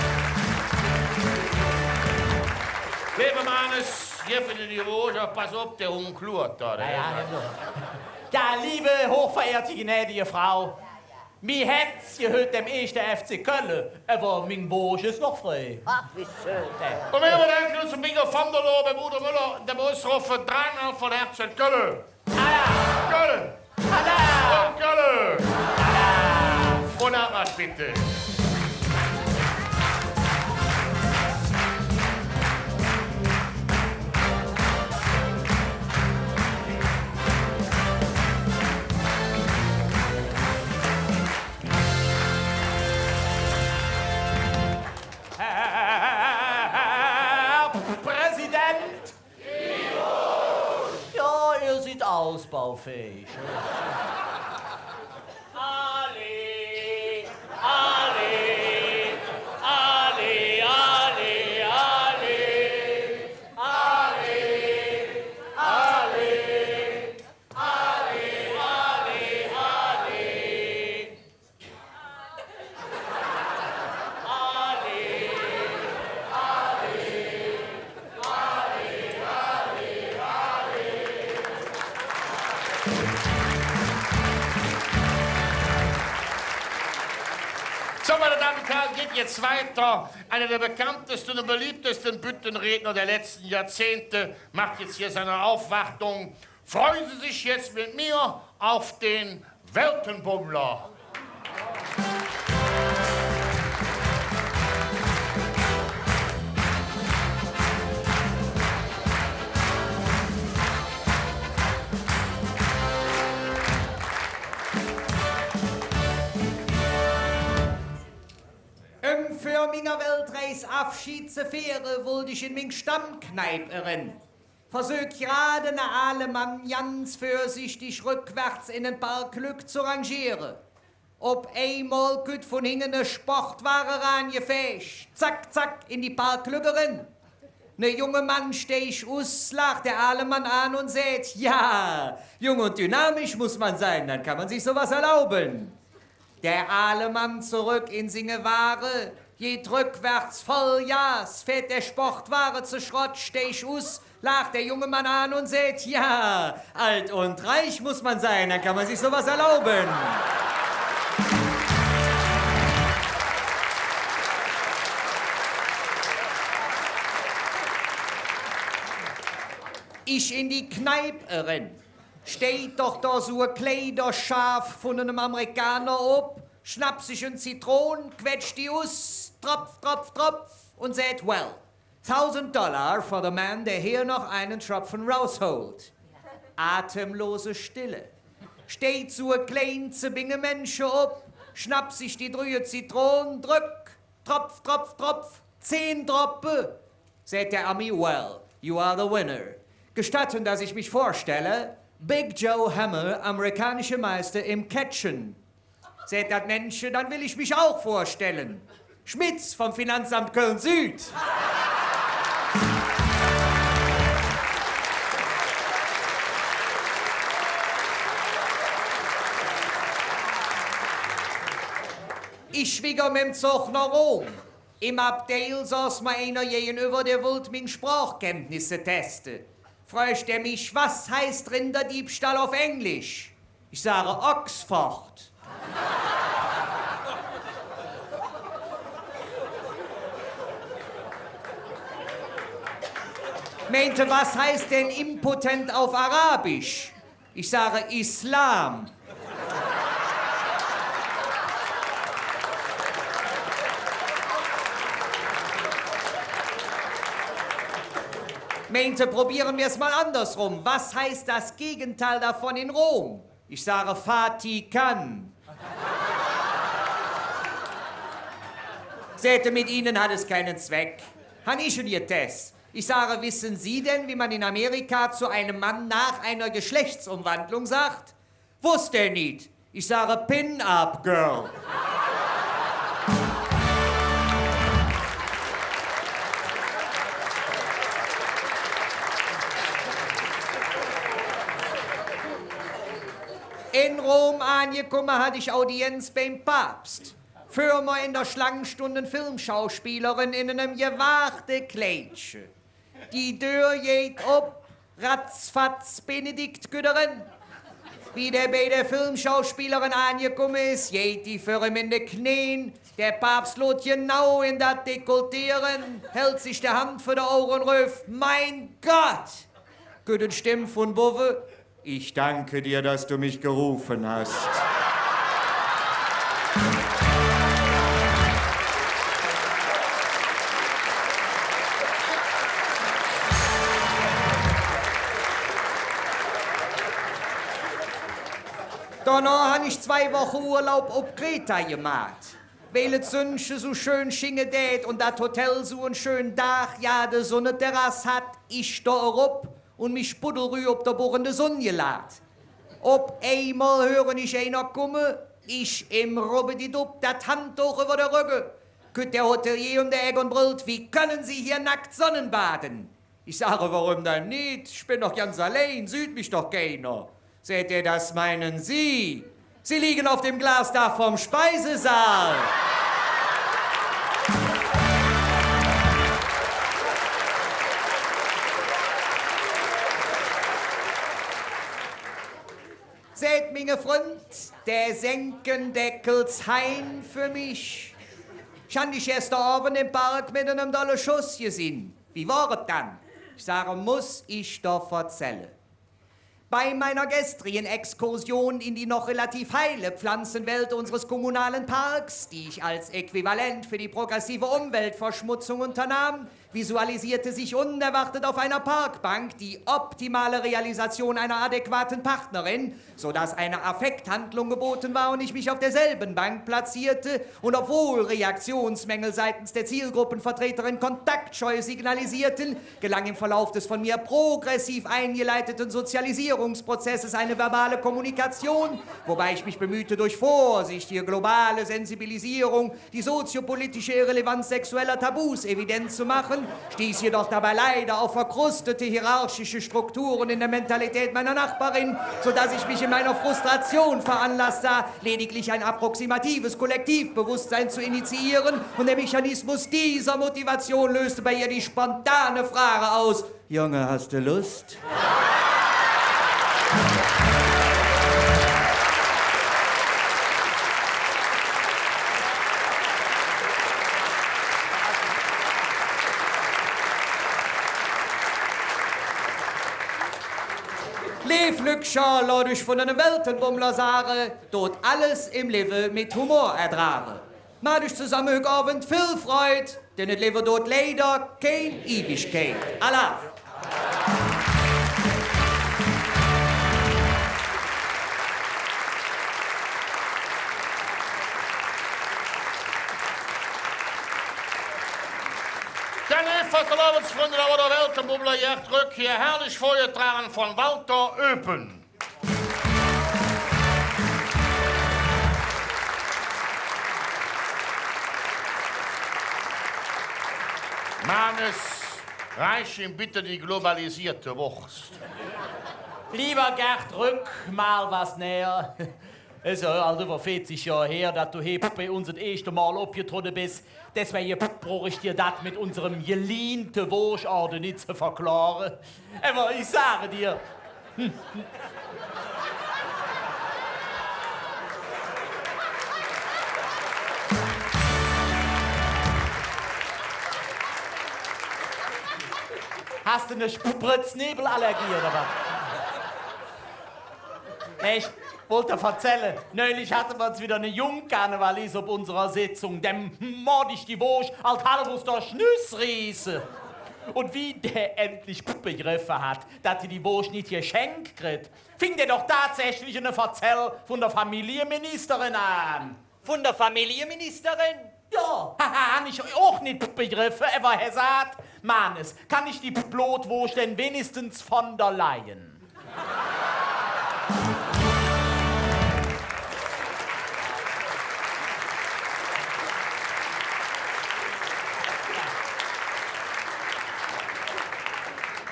Leeve Mannes, hier för die Roge, pass op, der Hungk luurt do, der. Jo, jo, genau. Jo, leev, hochverehrte, gnädige Frau, mi Hätz gehööt dem eeschte F C Kölle, ävver ming Boosch es noch frei. Ach, wie schön. Jo. Un mer bedanke uns beim Inge van der Lohe, beim Udo Müller, dem Usrofe Drang vun Hätze Kölle. Alaaf! Kölle! Alaaf! Un Kölle! Alaaf! Un Applaus bitte. Herr Präsident! Jo, Ehr sid ausbaufähig. So, meine Damen und Herren, geht jetzt weiter. Einer der bekanntesten und beliebtesten Büttenredner der letzten Jahrzehnte macht jetzt hier seine Aufwartung. Freuen Sie sich jetzt mit mir auf den Weltenbummler. Öm vör minger Weltreis Avscheed ze fiere, wollt ich en ming Stammkneip eren. Versök grad, ene aale Mann ganz vörsichtig röckwärts en en Parklück ze rangiere. Op eimol kütt vun hinge ne Sportwage erangefäg. Zack, zack, en die Parklück eren. Ne junge Mann steig us, laach der aale Mann aan un säht: „Ja, jung und dynamisch muss man sein, dann kann man sich sowas erlauben.“ Der aale Mann zoröck en singe Wage, geiht röckwärts Vollgas, fäht der Sportwage ze Schrott, steig us, laach der junge Mann aan un säht: „Ja, alt und reich muss man sein, dann kann man sich sowas erlauben.“ Ich en die Kneip eren. Steiht doch do su e Kleiderschaf vun enem Amerikaner op, schnappt sich en Zitron, quetscht die us, tropf, tropf, tropf, un säht: „Well, thousand dollar for the man, der hier noch einen Tropfen rausholt.“ Atemlose Stille. Steiht su e klein zebinge Männche op, schnappt sich die drüge Zitron, dröck, tropf, tropf, tropf, zehn Droppe. Säht der Ami: „Well, you are the winner. Gestatten, dass ich mich vorstelle: Big Joe Hammer, amerikanische Meister im Catchen.“ Säht dat Männche: „Dann will ich mich auch vorstellen. Schmitz vom Finanzamt Köln-Süd.“ Ich wigger mem Zog noh Rom. Em Abdeil soß mer einer gägenüvver, dä wollt ming Sprochkenntnisse teste. Frög dä mich: „Was heißt Rinderdiebstahl auf Englisch?“ Ich sage: „Oxford.“ Meint hä: „Was heißt denn impotent auf Arabisch?“ Ich sage: „Islam.“ Meint hä: „Probieren wir es mal andersrum. Was heißt das Gegenteil davon in Rom?“ Ich sage: „Vatikan.“ Säht hä: „Mit Ihnen hat es keinen Zweck.“ Han ich en getess. Ich sage: „Wissen Sie denn, wie man in Amerika zu einem Mann nach einer Geschlechtsumwandlung sagt?“ Woss hä nit. Ich sage: „Pin-up-Girl.“ En Rom aangekumme, hatt ich Audienz beim Papst. Vör mer en der Schlang stundt en Filmschauspielerin en enem gewaagte Kleidche. Die Dör geiht op, ratzfatz, Benedikt kütt eren. Wie dä bei der Filmschauspielerin aangekumme es, geiht die vör im en de Kneen. Der Papst luurt genau en dat Dekolleté eren, häld sich de Hand vör de Auge un röf: „Mein Gott!“ Kütt en Stemm vun bovve: „Ich danke dir, dass du mich gerufen hast.“ Donoh han ich zwei Woche Urlaub op Kreta gemaht. Weil et sünst su schön schinge dät un dat Hotel su en schön Daach, jo, de Sunneterass hatt, ich do erop un mich puddelrüh op der Buch en de Sunn gelaht. Op eimol hüren ich einer kumme, ich im Rubbedidupp, dat Handdoch üvver der Rögge. Kütt der Hotelier öm de Eck un bröllt: „Wie können Sie hier nackt sonnenbaden?“ Ich sage: „Woröm dann nit? Ich ben doch ganz allein, süht mich doch keiner.“ Säht hä: „Das meinen Sie. Sie liegen auf dem Glasdach vom Speisesaal.“ Säht minge Fründ, der Senkendeckels Hein för mich: „Ich han dich gester Ovend em Park met enem dolle Schoss gesinn. Wie wor et dann?“ Ich sage: „Muss ich der verzälle.“ Bei meiner gestrigen Exkursion in die noch relativ heile Pflanzenwelt unseres kommunalen Parks, die ich als Äquivalent für die progressive Umweltverschmutzung unternahm, visualisierte sich unerwartet auf einer Parkbank die optimale Realisation einer adäquaten Partnerin, sodass eine Affekthandlung geboten war und ich mich auf derselben Bank platzierte und, obwohl Reaktionsmängel seitens der Zielgruppenvertreterin Kontaktscheu signalisierten, gelang im Verlauf des von mir progressiv eingeleiteten Sozialisierungsprozesses eine verbale Kommunikation, wobei ich mich bemühte, durch vorsichtige globale Sensibilisierung die soziopolitische Irrelevanz sexueller Tabus evident zu machen, stieß jedoch dabei leider auf verkrustete hierarchische Strukturen in der Mentalität meiner Nachbarin, sodass ich mich in meiner Frustration veranlasst sah, lediglich ein approximatives Kollektivbewusstsein zu initiieren, und der Mechanismus dieser Motivation löste bei ihr die spontane Frage aus: „Junge, hast du Lust?“ Leev Lückcher, loot üch vun enem Weltenbummler sage: Doot alles em Levve met Humor erdrage. Maht üch zesamme hügg Ovend vill Freud, denn et Levve doot leider kein Iwigkeit. Alaaf! Dann eefach, leev Fründe, dat wor der Weltenbummler Gerd Rück, hee herrlich vörgedrage vun Walter Oepen. Manes, reich im bitte die globalisierte Woosch. Leeve Gerd Rück, mal wat näher. Es jo ald üvver veezig Johr her, dat do hee bei uns et eeschte Mol opgetrodde bes. Deswäge bruch ich dir dat met unserem geliehte Wooschorde nit ze verkläre. Ävver ich sage dir, häs de en Spritznäbelallergie oder wat? Ich wollt der verzälle, neulich hatte mer ens widder ene Jungkarnevaliss op unserer Sitzung. Däm moot ich die Woosch ald halv us der Schnüss rieße. Un wie dä endlich begreffe hät, dat hä die Woosch nit geschenk kritt, fing dä doch tatsächlich en Verzäll vun der Familljeministerin aan. Vun der Familljeministerin? Jo, haha, han ich och nit begreffe, ävver hä säht: Manes, kann ich die Blodwoosch denn winnigstens von der Leyen?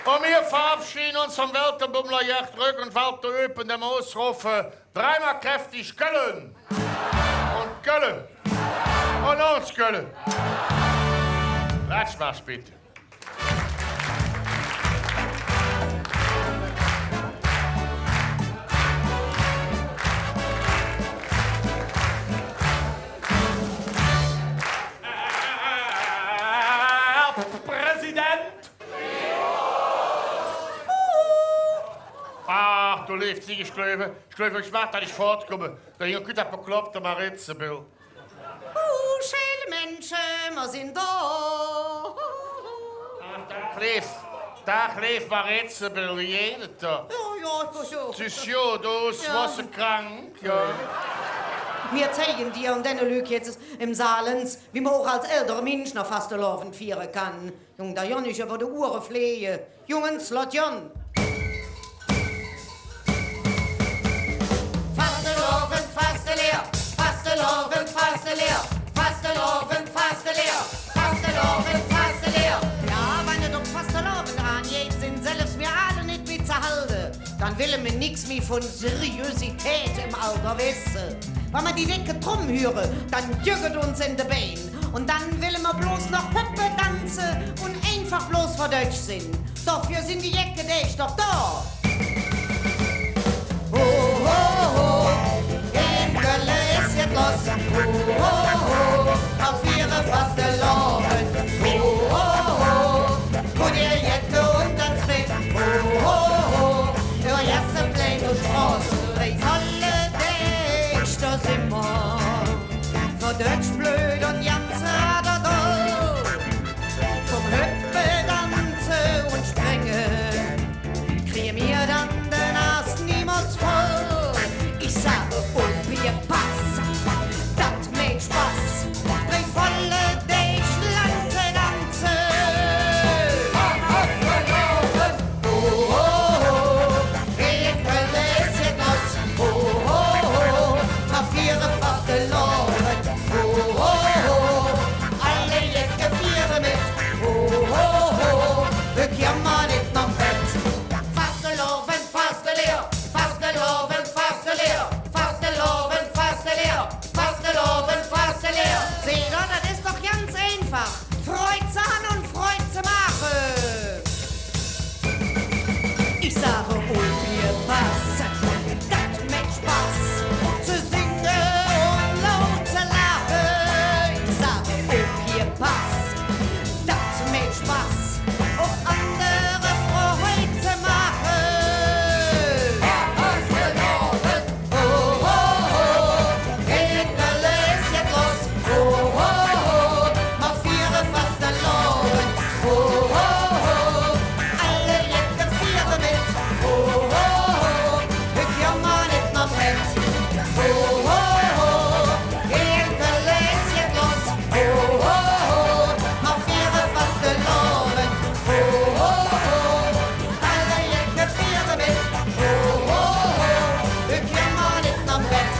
Un mir verabschiede uns vum Weltenbummler Gerd Röck un Walter Oepen, dem Usrofer: Dreimol kräftig Kölle! Un Kölle! Un noch ens Kölle! Klatschmarsch, bitte. Präsident! Ach, do leev Zigg, ich gläuv, ich gläuv, ich maach, dat ich fottkumme. Do hinge kütt dat bekloppte Marizebill. Uh, Schelmensche, mer sin do. Ach, Dag, leev, Dag, leev Marizebill, wie geiht et dir? Jo, jo, jo, jo. Sühs jo, do woss krank, jo. Mir zeige dir un denne Lück jetz em Saal ens, wie mer och als ältere Minsch noch Fastelovend fiere kann. Jung, do gonn ich üvver de Ohre fleege. Jung, ens loss gonn. Fastelovend, Fasteleer, Fastelovend, Fasteleer, Fastelovend, Fasteleer, Fastelovend, Fasteleer. Jo, wann et op Fastelovend aangeiht, sin selvs mir Aale nit mih ze halde. Dann welle mer nix mih vun Seriosität em Alder wesse. Wann mer die decke Tromm hüre, dann jöck et uns en de Bein. Un dann welle mer bloß noch höppe, danze un einfach bloß verdötsch sin. Doför sin die jecke Däg doch do. Ho, ho, ho, en Kölle es jet loss. Ho, ho, ho, mer fiere Fastelovend. Ho, ho, ho, kutt ehr jet un danz met. Ho, ho, ho, üvver Gasse, Pläng un Stroße, drei volle Däg, do sin mer verdötsch, blöd un ganz aderdoll. Vum Höppe, Danze un Sprünge krige mer dann der Nas niemols voll. Ich sage: Opier, pass, dat mäht Spass. Drei volle Däg lang ze danze. Ho, ho, ho, en Kölle es jet loss. Ho, ho, ho, mer fiere Fastelovend. Ho, ho, ho, all de Jecke fiere met. Ho, ho, ho, hügg jammer nit nohm Bett. Fastelovend, Fasteleer, Fastelovend, Fasteleer, Fastelovend, Fasteleer, Fastelovend, Fasteleer. Seht ehr, dat es doch ganz einfach. Freud ze han un Freud ze maache. Ich sage: Opier, pass, dat mäht Spass, ze singe un laut ze laache. Ich sage: Opier, pass, dat mäht Spass, och andere Freud ze maache. Ho, ho, ho, en Kölle es jet loss. Ho, ho, ho, mer fiere Fastelovend. Ho, ho, ho, all de Jecke fiere met. Ho, ho, ho, hügg jammer nit nohm Bett. Ho, ho, ho, en Kölle es jet loss. Ho, ho, ho, mer fiere Fastelovend. Ho, ho, ho, all de Jecke fiere met. Ho, ho, ho, hügg jammer nit nohm Bett.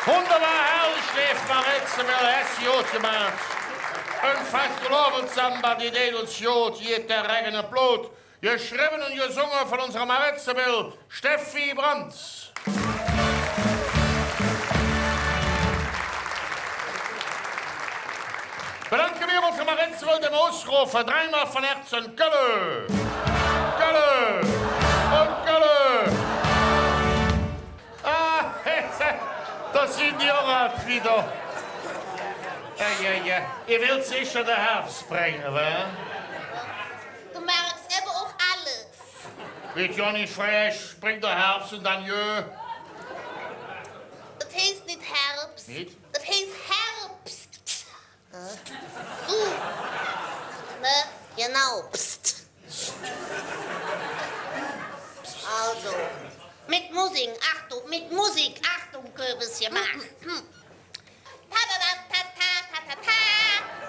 Wunderbar, herrlich, leev Marizebill, häs god gemaht. En Fastelovend-Samba, die deit uns god, gitt der Rägge et Blod. Geschrevve un gesunge vun unserem Marizebill Steffi Brandt. Bedanke mer uns vum Marizebill, dem Usrofer, dreimol vun Hätze: Kölle! Kölle! Un Kölle! Ah, do sin die och widder. Jo, jo, jo. Ehr wellt secher der Hervs bränge, wa? Do merks ävver och alles. Weed jo nit frech, bräng der Hervs un dann, jo. Dat heiß nit Hervs. Nit? Dat heiß Herbst. Su. Ne? Genau. Psst. Alsu, met Musik, Achtung, met Musik, Achtung, Köbesche, maach. Ta, ta, ta, ta. Ta, ta, ta, ta, ta, ta, ta.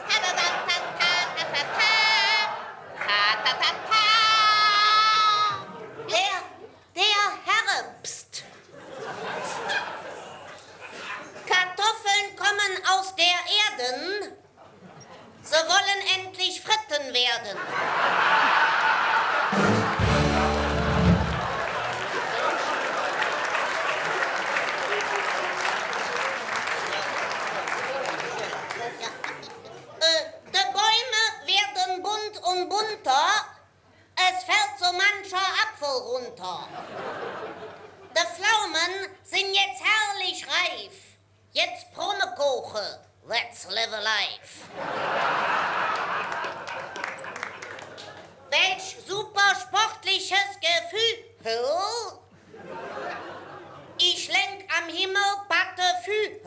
Ta, ta, ta, ta, ta, ta, ta, ta. Der, der Herbst. Kartoffeln kommen aus der Erden. Sie wollen endlich Fritten werden. Äh, die Bäume werden bunt und bunter. Es fällt so mancher Apfel runter. Die Pflaumen sind jetzt herrlich reif. Jetzt Promekuche, let's live a life. Welch super sportliches Gefühl. Ich lenk am Himmel Patte Fühl.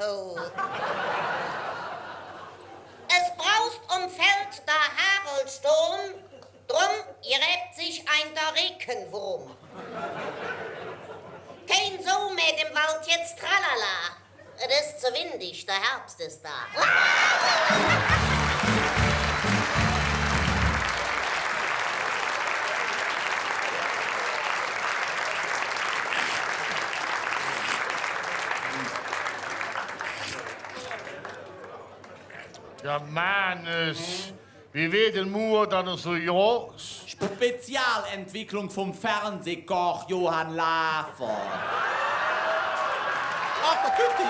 Es braust und fällt der Hagelsturm. Drum gräbt sich ein der Regenwurm. Kein Sau mäht im Wald jetzt Tralala. Et es zo windig, der Herbst es do. Der Mannes. Wie weed de Muur dann su groß? Spezialentwicklung vum Fernsehkoch Johann Lafer. Ach, do kütt hä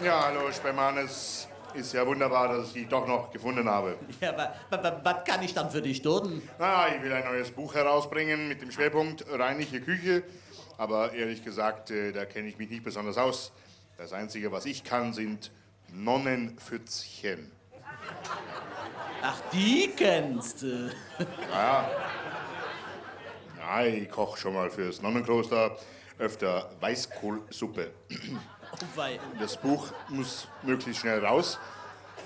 jo. Ja, hallo, Speimanes. Ist ja wunderbar, dass ich dich doch noch gefunden habe. Ja, wa-, wa-, wa-, wat kann ich dann für dich tun? Na, ich will ein neues Buch herausbringen mit dem Schwerpunkt rheinische Küche. Aber ehrlich gesagt, äh, da kenne ich mich nicht besonders aus. Das Einzige, was ich kann, sind Nonnenpfützchen. Ach, die kennst du. Ja. Ja, ich koch schon mal fürs Nonnenkloster öfter Weißkohlsuppe. Oh wei. Das Buch muss möglichst schnell raus,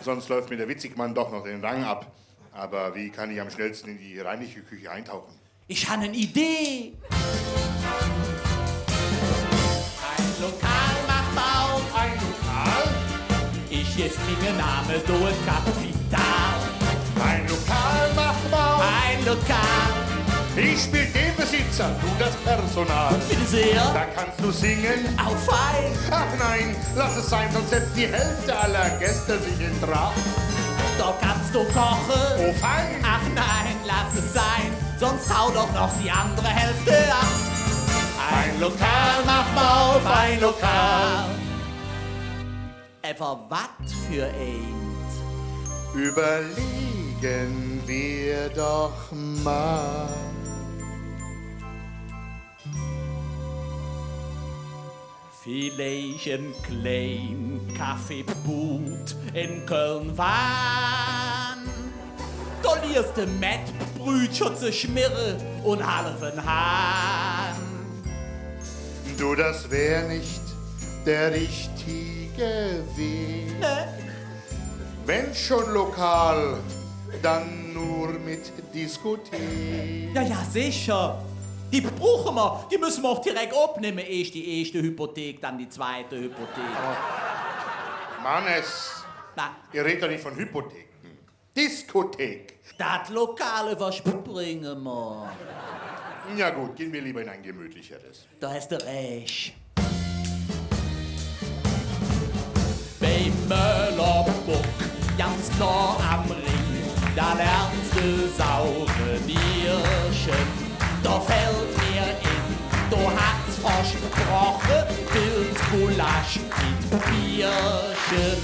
sonst läuft mir der Witzigmann doch noch den Rang ab. Aber wie kann ich am schnellsten in die rheinische Küche eintauchen? Ich han en Idee. Ein Lokal macht auf. Ein Lokal? Ich gevv minge Name do et Kapital. Ein Lokal macht auf. Ein Lokal. Ich spiel den Besitzer, du das Personal. Bitte sehr. Da kannst du singen. Au fein. Ach nein, lass es sein, sonst setzt die Hälfte aller Gäste sich in Trab. Do kannst du koche. Oh fein. Ach nein, lass es sein, sonst haut doch noch die andere Hälfte ab. Ein Lokal macht mer auf, ein Lokal. Ävver wat för eins? Überlegen wir doch mal. Villeich en klein Kaffeebud en Köln-Wahn. Do liers de Mettbrütcher zeschmirre un halve Hahn. Du, das wär nicht der richtige Weg. Ne? Wenn schon Lokal, dann nur mit Diskothek. Ja, ja, secher. Die bruche mer, die müsse mer och direk opnemme. Eesch die eeschte Hypothek, dann die zweite Hypothek. Ävver Mannes, na? Ehr rät doch nit vun Hypotheken. Diskothek. Dat Lokal üvverspringe mer. Na gut, gehn wir lieber in ein gemütlicheres. Do häs de rääch. Bei Möllerburg, ganz noh am Rhing, do lernste saure Nierche. Do fällt mer en, do häs versproche, Wildgulasch met Bierche.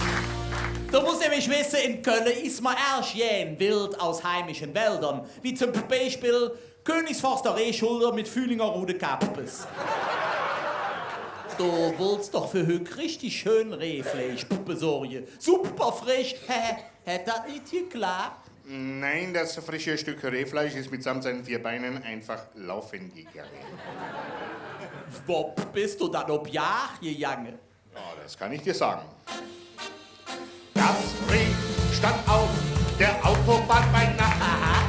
Do muss nämlich wesse, en Kölle iss mer ärg gään Wild aus heimische Wäldern, wie zom Beispill Königsforster Rehschulder met Fühlinger Rude Kappes. Do wollts doch för hügg richtig schön Rehfleisch besorge. Super fresch. Hät dat nit geklapp? Nein, das frische Stück Rehfleisch ist mitsamt seinen vier Beinen einfach laufen gegangen. Wo bes do dann op Jag gegange? Ja, das kann ich dir sagen. Das Reh stand auf der Autobahn bei Nacht,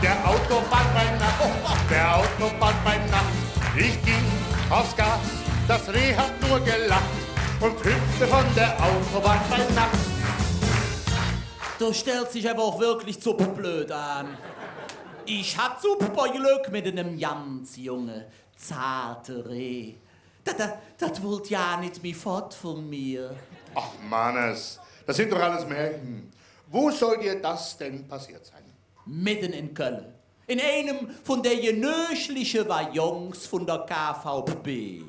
der Autobahn bei Nacht, der Autobahn bei Nacht. Ich ging aufs Gas, das Reh hat nur gelacht. und hüpfte von der Autobahn bei Nacht. Do stellt sich ävver och wirklich Zupp blöd aan. Ich hatt Zupp bei Glöck met enem ganz junge, zarte Reh. Dat, dat, dat wollt jo nit mih fott vun mir. Ach, Mannes, das sind doch alles Märchen. Wo soll dir das denn passiert sein? Medden en Kölle. En einem vun de genögliche Waggons vun der K V B.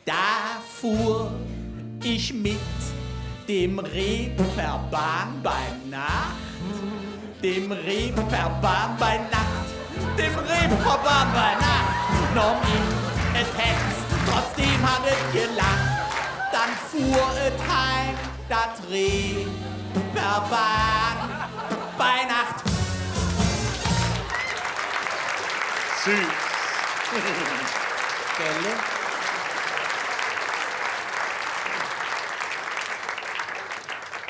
Da fuhr ich mit dem Reh per Bahn bei Nacht, dem Reh per Bahn bei Nacht, dem Reh per Bahn bei Nacht. Nohm et et Hätz, trotzdäm hät et gelaht. Dann fuhr et heim, dat Reh per Bahn bei Nacht. Süß. Gelle?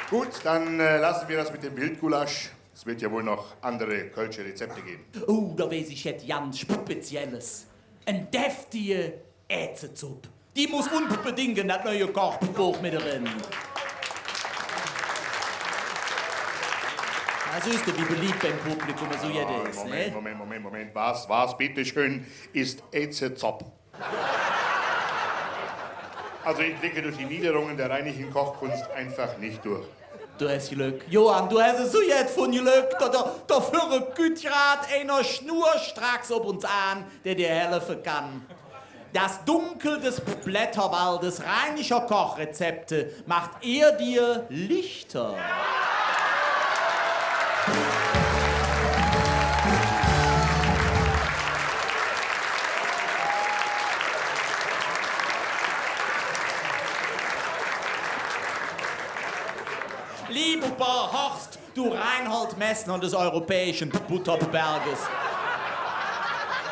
Gut, dann, äh, lassen wir das mit dem Wildgulasch. Es wird ja wohl noch andere kölsche Rezepte geben. Oh, do weiß ich jet ganz Spezielles. En deftige Ääzezupp. Die muss unbedingk en dat neue Kochboch met eren. Do sühs de, wie beliebt beim Publikum su jet es, ne? Moment, Moment, Moment, Moment. Was, was, bitteschön, ist Ääzezopp? Also ich blicke durch die Niederungen der rheinischen Kochkunst einfach nicht durch. Do häs Glöck. Johann, do häs su jet vun Glöck. Do, do, do vürre kütt grad einer schnurstracks op uns aan, dä dir helfe kann. Das Dunkel des Blätterwaldes rheinischer Kochrezepte macht er dir lichter. Lieber Horst, du Reinhold Messner des europäischen Butterberges.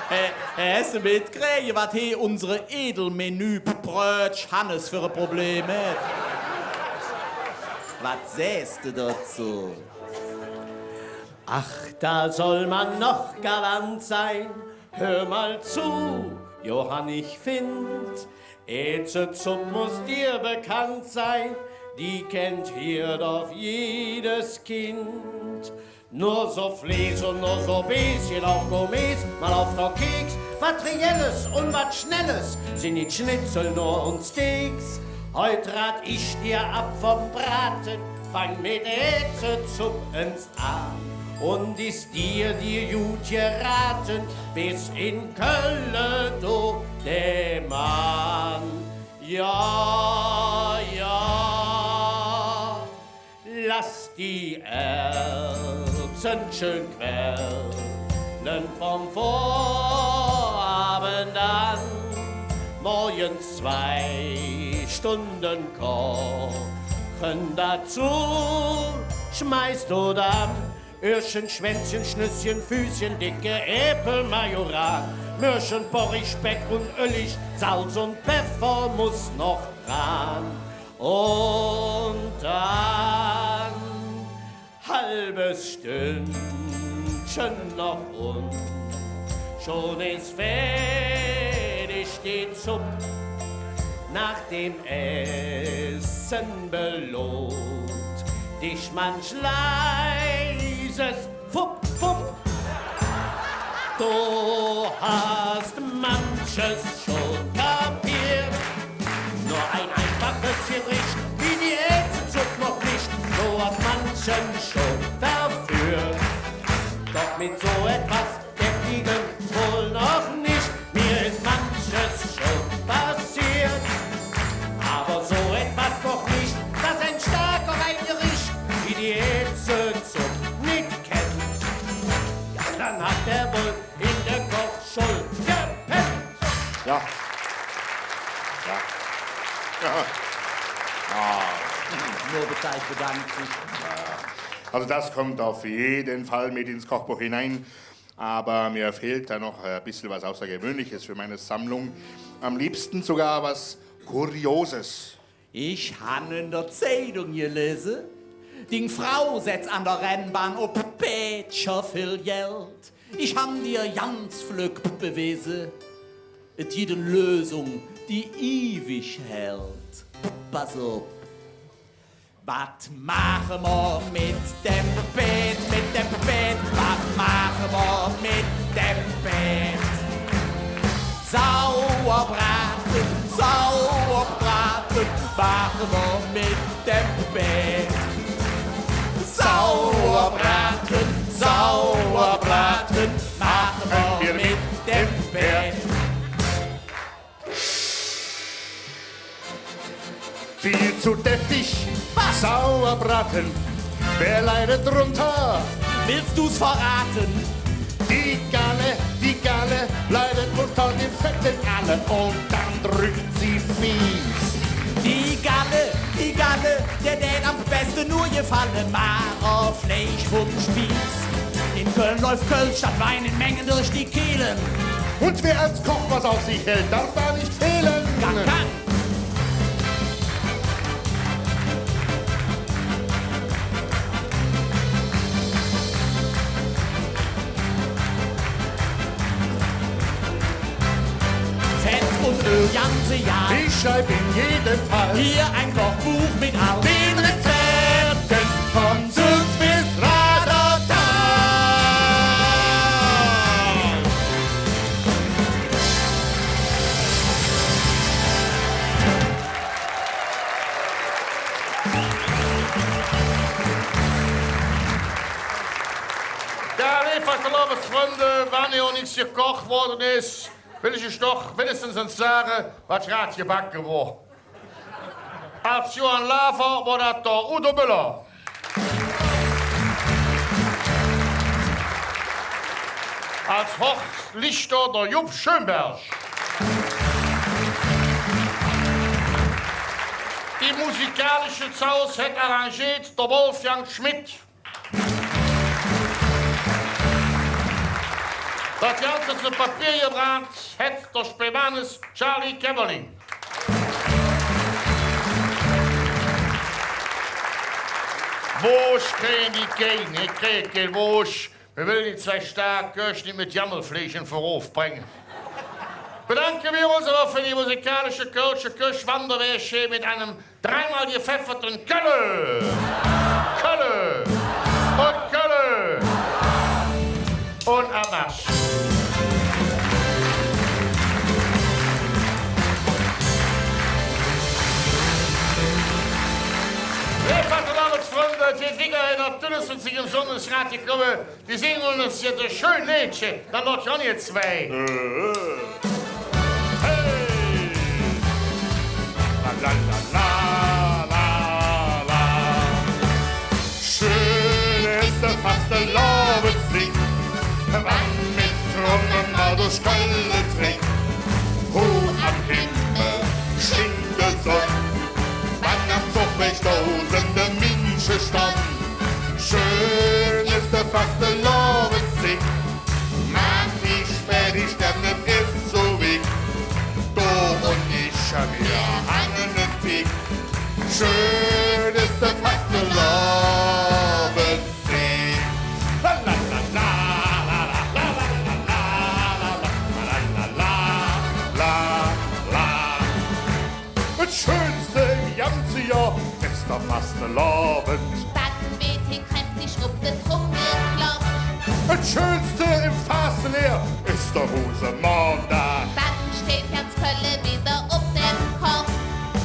Äh, äh, häs de metkräge, wat hee unse Edelmenü-Brötsch Hannes för e Problem hät? Wat sähs de dozo? Ach, da soll man noch galant sein. Hör mal zu, Johann, ich find, Ääzezupp muss dir bekannt sein, die kennt hier doch jedes Kind. Nur so Fleesch und nur so bisschen auch Gourmets, mal auf der Keks, wat Reelles und wat Schnelles, sind nit Schnitzel, nur und Steaks. Heut rat ich dir ab vom Braten, fang mit Ääzezupp ens an. Und ist dir, dir gut geraten, bist in Kölle du der Mann. Ja, ja, lass die Erbsen schön quellen vom Vorabend an. Morgens zwei Stunden kochen, dazu schmeißt du dann Öhrchen, Schwänzchen, Schnüsschen, Füßchen, dicke Äpfel, Majoran, Möhrchen, Porree, Speck und Öllig, Salz und Peffer muss noch dran. Und dann halbes Stündchen noch und schon ist fertig die Zupp. Nach dem Essen belohnt dich manch leises Fupp, fupp. Du hast manches schon kapiert, nur ein einfaches Gericht, wie die Ääzezupp noch nicht. Du hast manchen schon verführt, doch mit so etwas Deftigem wohl noch nicht. Mir ist manches schon passiert, aber so etwas noch nicht, dass ein starker Weingericht wie die Ääzezupp nit kennt. Ja, dann hat er wohl in der Kochschool gepennt. Ja. Ja. Ja. Ah. Nur Bescheid bedankt sich. Ja, ja. Also das kommt auf jeden Fall mit ins Kochbuch hinein. Aber mir fehlt da noch ein bisschen was Außergewöhnliches für meine Sammlung. Am liebsten sogar was Kurioses. Ich han en der Zeidung gelese, ding Frau setz an der Rennbahn op Pädcher vill Geld. Ich han dir ganz flöck bewese, Et gitt en Lösung, die iwig häld. Pass op. Wat maache mer met dem Pääd, met dem Pääd? Wat maache mer met dem Pääd? Sauerbraten, Sauerbraten, maache mer met dem Pääd. Sauerbraten, Sauerbraten, maache mer met dem Pääd. Viel zu deftig. Was? Sauerbraten. Wer leidet drunter? Willst du's verraten? Die Galle, die Galle leidet unter dem fetten Aale und dann drückt sie fies. Die Galle, die Galle, der dät am besten nur gefalle Magerfleisch vom Spieß. In Köln läuft Kölsch statt Wein in Mengen durch die Kehlen. Und wer als Koch was auf sich hält, darf da nicht fehlen. Gang, gang. Fett und Öl, ganze Jahr. Ich schreib in jedem Fall hier ein Kochbuch mit all den Rezepten vom Sulz bis Radetal. Jo, leev Fastelovendsfründe, wann hee och nix gekoch woode es, well ich üch doch winnigstens ens sage, wat grad gebacke woodt. Als Johann Lafer wor dat der Udo Müller. Als Horst Lichter der Jupp Schönberg. Die musikalische Zaus hät arrangeet der Wolfgang Schmidt. Dat Ganze zo Papier gebrannt hät der Speimanes Charly Kemmerling. Woosch kräge die kein, hee kräge kein Woosch. Mer welle die zwei stark Köch nit met Gammelfleisch en Verrof bränge. Bedanke mer uns ävver för die musikalische kölsche Köch-Wanderwäg hee met einem dreimol gefefferte Kölle, Kölle un Kölle un Abwasch. Leev Fastelovendsfründe, et geiht widder en der Tünnes un sich em Sonnenschade kumme. Mer singe uns jetz e schön Leedche, dann noch Johnny zwei. Äh. Hey! La, la, la. Schön es der Fastelovend, sing, wann mer met Trumme mer durch Kölle tring. Huh am Himmel schingk de Sonn, wann am Zogwäg dausende Minsche stonn. Schön es der Fastelovend, sing, maach dich fäädig, denn et es su wigg. Do un ich, mer han en Tick. Schön es der Fastelovend, sing. La, la, la. Et Schönste em ganze Johr es der Fastelovend. Dann weed hee kräftig op de Trumm gekloppt. Et Schönste em Fasteleev es der Rusemondag. Dann steiht ganz Kölle widder op dem Kopp.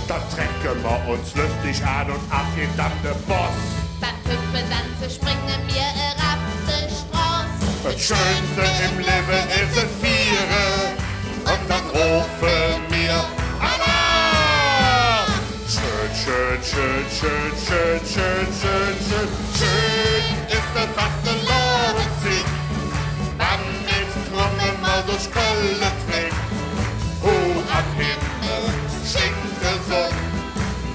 Dann trecke mer uns löstig aan un av geiht dann de Boss. Dann hüpfe, danze, springe mer erav de Stroß. Et Schönste em Levve es et Fiere, un dann rofe mer Alarm! Schön, schön, schön es der Fastelovend, sing, wann mer met Trumme mer durch Kölle tring. Huh am Himmel schingk de Sonn,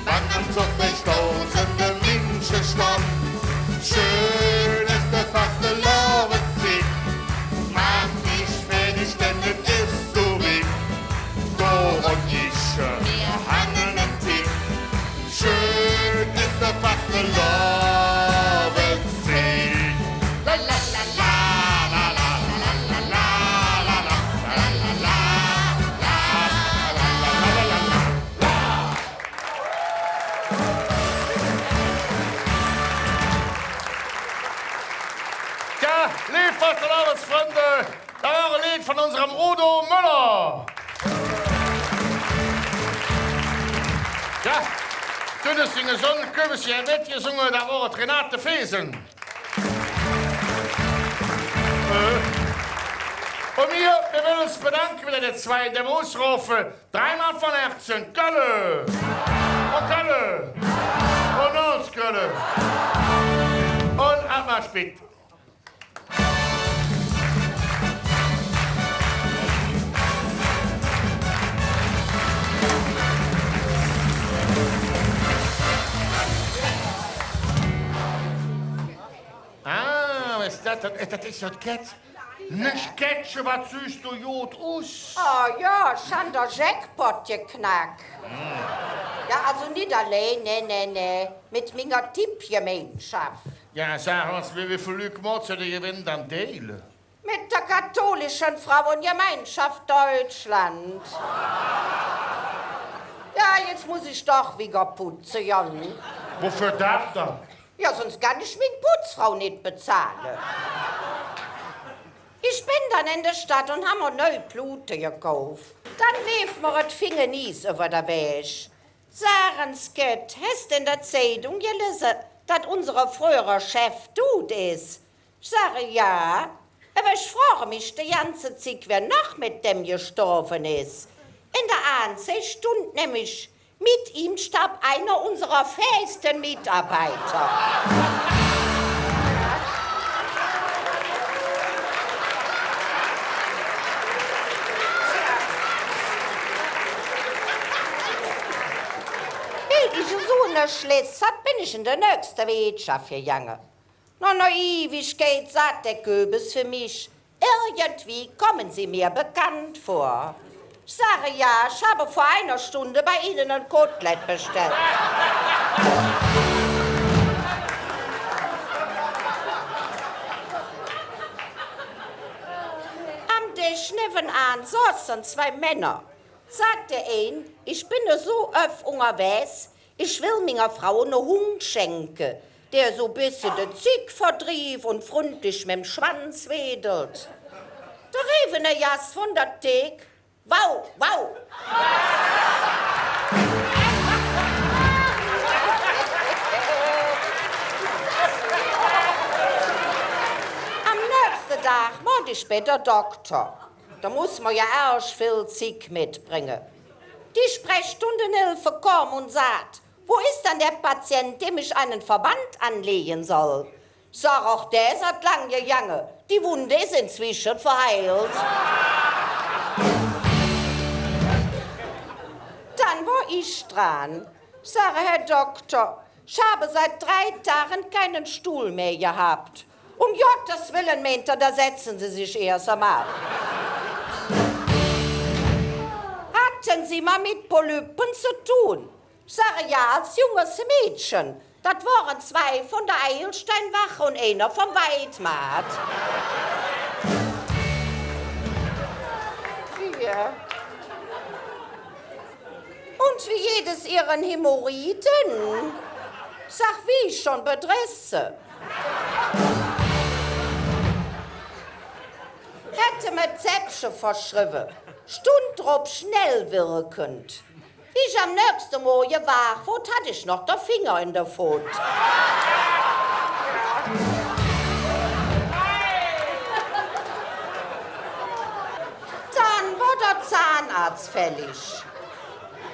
wann am Zogwäg dausende Minsche stonn. Schön es der Fastelovend, sing, maach dich fäädig, denn et es su wigg. Do un ich, mer han en Tick. Schön es der Fastelovend, sing. vun unserem Udo Müller. Jo, Dünnes singe Sonn, Köbes hee metgesunge, dat wor et Renate Fesen. Äh. Un mir, mir welle uns bedanke met de zwei Dämmer Usrofe, dreimol vun Hätze, Kölle! Un Kölle! Un noch ens Kölle! Un Atma Spit! Ah, wat es dat? Dat, dat es jo et Kätt. Nit Kättche, wat sühs do god us. Oh jo, ich han der Jackpot geknack. Hm. Jo, alsu nit allein, nä, nä, nä. Met minger Tippgemeinschaff. Jo, sag ens, wie, wie vill Lück moots de der Gewinn dann deile? Met der katholische Frauengemeinschaft Deutschland. Jo, jetz muss ich doch widder putze gonn. Woför dat dann? Jo, söns kann ich ming Putzfrau nit bezahle. Ich ben dann en de Stadt un han mer neu Plute gekauf. Dann leef mer et Fingenees üvver der Wäg. Sag ens, Kätt, häs de en der Zeidung gelese, dat unse fröhere Chef dud es? Ich sage: Jo. Ävver ich froge mich de ganze Zigg, wä noch met däm gestorve es. En der Aanzeig stundt nämlich: Mit ihm starb einer unserer fähigsten Mitarbeiter. Wie ich su ene Schless hatt, ben ich en de nächste Weetschaff gegange. Noh ner Iwigkeit säht der Köbes för mich: Irgendwie kommen Sie mir bekannt vor. Ich sage: Ja, ich habe vor einer Stunde bei Ihnen ein Kotelett bestellt. Am Desch nevvenaan soße zwei Männer. Säht der ein: Ich ben esu off ungerwägs, ich well minger Frau ene Hungk schenke, dä su e bessche de Zigg verdriev un fründlich mem Schwanz wedelt. Do reef ene Gass vun der Thek: Wau, wau! Am nächste Dag moot ich bei der Dokter. Do muss mer jo ärg vill Zigg metbränge. Die Sprechstundenhilfe kom un säht: Wo ist dann der Patient, dem ich einen Verband anlegen soll? Sag: Ach, dä es ald lang gegange. Die Wunde ist inzwischen verheilt. Dann wor ich dran. Sage: Herr Dokter, ich habe seit drei Tagen keinen Stuhl mehr gehabt. Um Gottes Willen, meint er, da setzen Sie sich erst einmal. Hatten Sie mal mit Polypen zu tun? Sage: Ja, als junges Mädchen. Dat waren zwei von der Eigelsteinwache und einer vom Weidmaat. Ja. Und wie geht es Ihren Hämorrhoiden? Sag: Wie, schon bei dreißig? Hät mer e Zäppche verschrevve, stundt drop: schnell wirkend. Wie ich am nächste Morge wach woodt, hatt ich noch der Finger en der Fott. Dann wor der Zahnarzt fällig.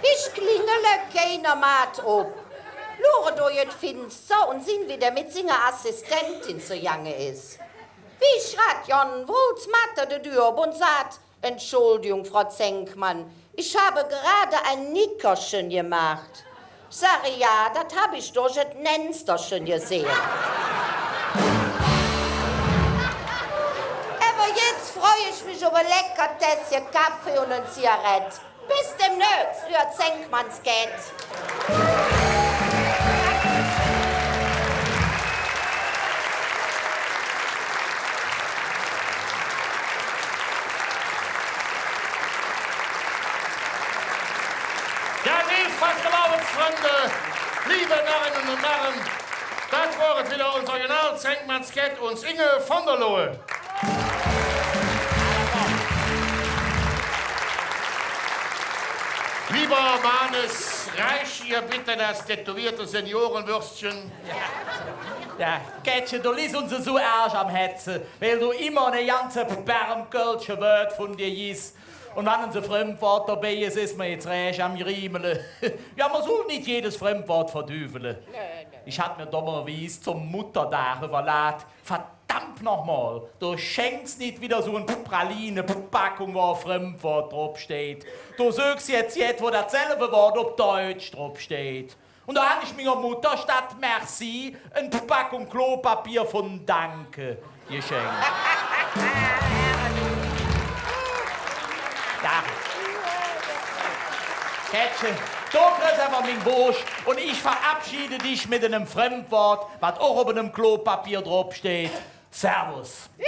Ich klingele, keiner mäht op. Luure durch et Finster un sinn, wie dä met singer Assistentin zegange es. Wie ich grad gonn wollt, mäht dä de Dür op un säht: Entschuldigung, Frau Zenkmann, ich habe gerade ein Nickerchen gemacht. Sag ich: Ja, dat hab ich durch et Nensterche gesinn. Ävver jetz frei ich mich op e lecker Tässche Kaffee un en Zigarett. Bes demnächs, Üür Zenkmanns Kätt. Jo, leev Fastelovendsfründe, leeve Narrinnen un Narre, dat wor et widder, uns Original Zenkmanns Kätt, uns Inge von der Lohe. Mannes, reich ihr bitte das tätowierte Seniorenwürstchen. Jo, Kättche, do liss uns esu ärg am Hätze, weil do immer en ganz bärmkölsche Wööd vun dir giss. Un wann e Fremdwood dobei es, es mer jetz rääch am Griemele. Jo, mer sull nit jedes Fremdwood verdüvele. Ich hatt mer dommerwies zom Mutterdag üvverlaht, verdammp noch mol, do schenks nit widder su en Praline-Packung, wo e Fremdwood drop steiht. Do söchs jetz jet, wo datselve Wood op Deutsch drop steiht. Un do han ich minger Mutter statt Merci en Packung Klopapier vun Danke geschenk. Jo. Kättche, do kriss ävver ming Woosch un ich verabschiede dich met enem Fremdwood, wat och op enem Klopapier drop steiht. Servus. Jo.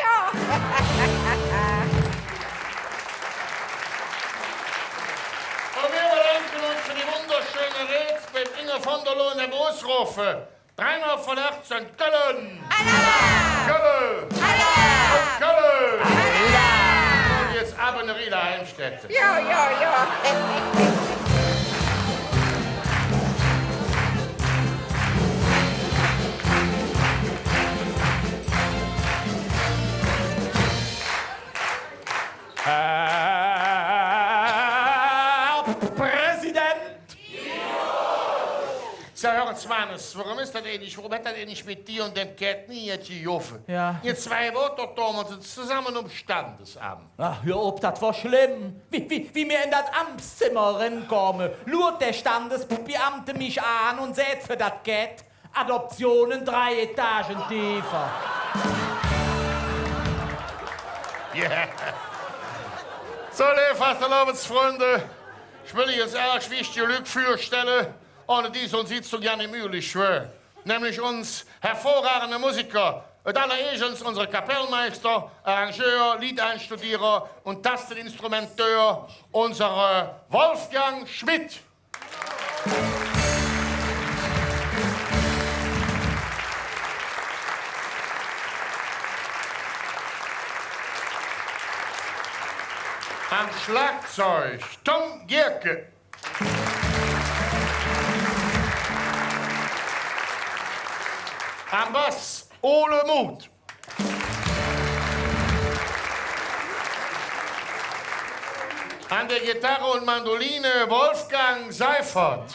Un mir bedanke uns för die wunderschöne Red beim Inge von der Loh em Usrofe. Dreimol vun Hätze Kölle! Alaaf! Kölle! Alaaf! Kölle! Alaaf! Un jetz ab en Rieder Heimstätte. Jo, jo, jo. Herr Präsident! Sag, hör ens, Mannes, woröm es dat eigentlich, woröm hät dat eigentlich met dir un dem Kätt nie jet gegovve? Jo. Ehr zwei woot doch domols zesamme om Standesamp. Ach, hör op, dat wor schlemm. Wie, wie, wie mir en dat Amtszemmer erenkome, luurt der Standesbeamte mich aan un säht för dat Kätt: Adoption drei Etagen tiefer. Jo. Su, leev Fastelovendsfründe, ich well üch jetz ärg wichtige Lück vürstelle, ohne die su en Sitzung jo nit möglich wör. Nämlich uns hervorragende Musiker, et allereesch unse Kapellmeister, Arrangeur, Leedeinstudierer un Tasteninstrumenteur, unse Wolfgang Schmidt. Am Schlagzeug Tom Gierke. Am Bass Ole Muth. An der Gitarre un Mandoline Wolfgang Seifert.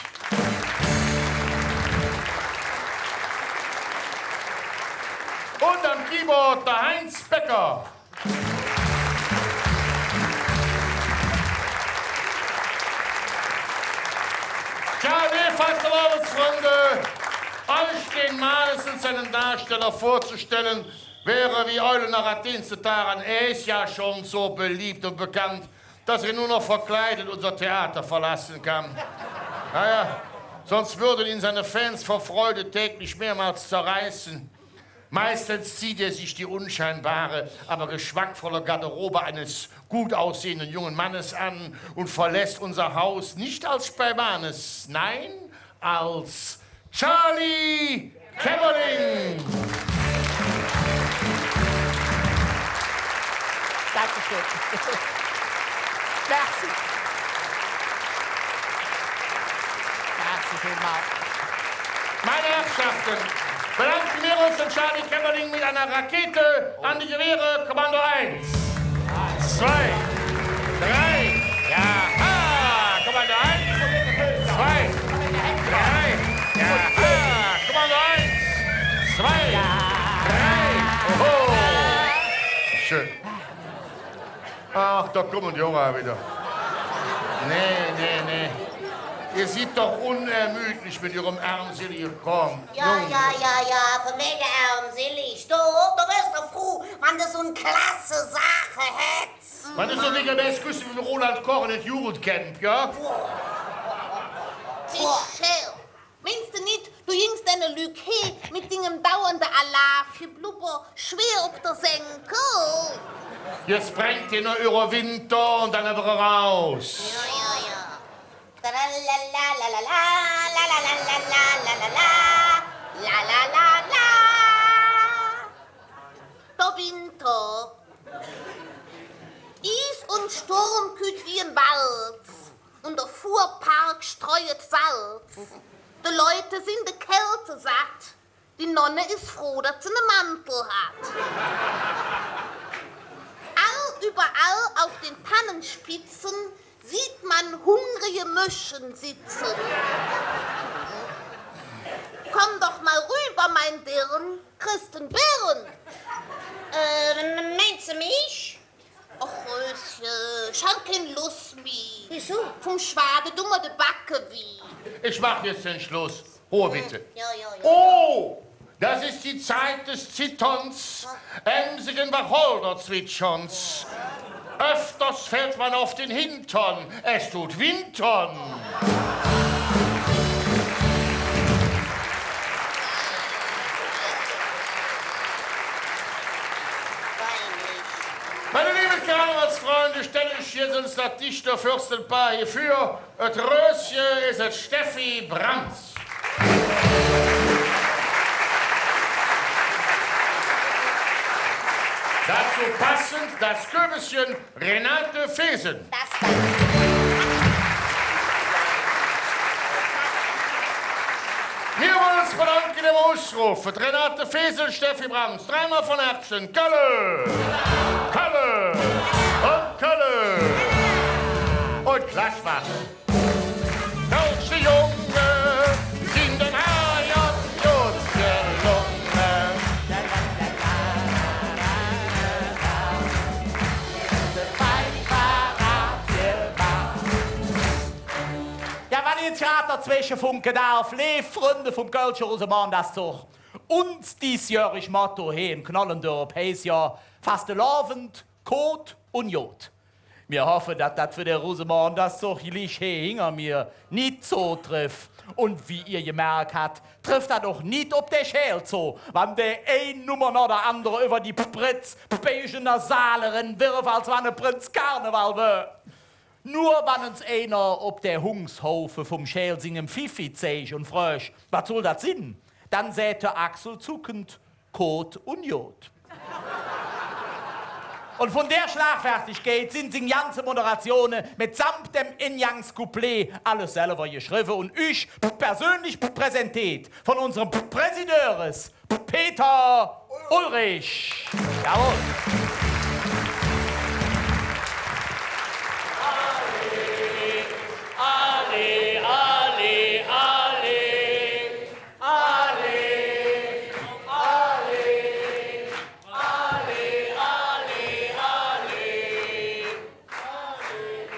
Un am Keyboard der Heinz Becker. Tja, leev Fastelovendsfründe, üch dä Mannes un sing Darsteller vörzestelle, wör wie Eule noh Athen ze tare. Hä es jo ald su believ un bekannt, dat hä nor noch verkleidt uns Theater verlöße kann. Na ja, söns wööde in sing Fans vör Freude däglich mehrmols zerreiße. Meistens zieht er sich die unscheinbare, aber geschmackvolle Garderobe eines gut aussehenden jungen Mannes an und verlässt unser Haus nicht als Speimanes, nein, als Charly Kemmerling. Dankeschön. Merci. Merci vielmals. Meine Herrschaften, bedanken wir uns dem Charly Kemmerling mit einer Rakete an die Gewehre. Kommando eins, zwei, drei. Ja, ha, Kommando eins, zwei, drei. Ja, ha, Kommando eins, zwei, drei. Oho. Schön. Ach, do kumme die och widder. Nee, nee, nee. Ehr sid doch unermüdlich met üürem ärmselige Krom. Jo, jo, jo, jo, vun wäge ärmselig. Do, do wörs doch fruh, wann de su en klasse Saache hätts. Wann de su Dinger wääß, küss de met dem Roland Koch en et Jugendcamp, jo? Michel. Meins de nit, do gings dä Lück he met dingem dauernde Alaaf-Geblubber schwer op der Senkel? Jetz brängk ehr nor üre Winter un dann ävver erus. Jo, jo, jo. Tralala, lalala, lalala, lalala, lalala. Der Winter. Ies un Sturm kütt wie en Walz. Un der Fuhrpark streuet Salz. De Leute sin de Kälte satt. Die Nonne is froh, dat se ne Mantel hat. All, überall auf den Tannenspitzen sieht man hungrige Müschen sitzen. Komm doch mal rüber, mein Dirn, kriss en Birn. Äh, meins de mich? Och, Rösche, ich han kein Loss mih. Wieso? Vum Schwade dun mer de Backe wih. Ich mach jetzt den Schluss. Ruhe bitte. Ja, ja, ja. Oh, das ist die Zeit des Zitterns, emsigen Wacholderzwitscherns. Öfters fällt man auf den Hintern, es tut Wintern. Meine liebe Karnevalsfreunde, stelle ich jetzt uns das Dichterfürstenpaar hier vor. Et Rösche es et Steffi Brands. Dazu passend das Köbesche Renate Fesen. Das war's. Wir wollen uns bedanken im Ausruf für Renate Fesen, Steffi Brands. Dreimal von Herzen. Kölle! Kölle! Und Kölle! Und Glasfass! Kölsche Junge, sin dem Herrgodd god gelunge. Jo, wann ich ens grad dozwesche funke darf, leev Fründe vum kölsche Rusemondagszog, uns diesjöhrig Motto he em Knollendörp heiß jo Fastelovend, koot un god. Mir hoffe, dat dat för der Rusemondagszog glich he hinger mir nit zotriff. Un wie ehr gemerk hat, triff dat och nit op der Schäl zo, wann dä ein Nummer noh der andere üvver die Pritz bei uns en der Saal erenwirf, als wann e Prinz Karneval wör. Nor wann uns einer op der Hungshaufe vum Schäl singem Fiffi zeig un frög: „Wat soll dat sin?“, dann säht hä achselzuckend: „Koot un god.“ Un vun der Schlagfertigkeit sin sing ganze Moderatione, mitsamp dem Engangscouplet, alles selver geschrevve un üch persönlich präsenteet vun unsem Präsidöres Peter Ulrich. Jawohl.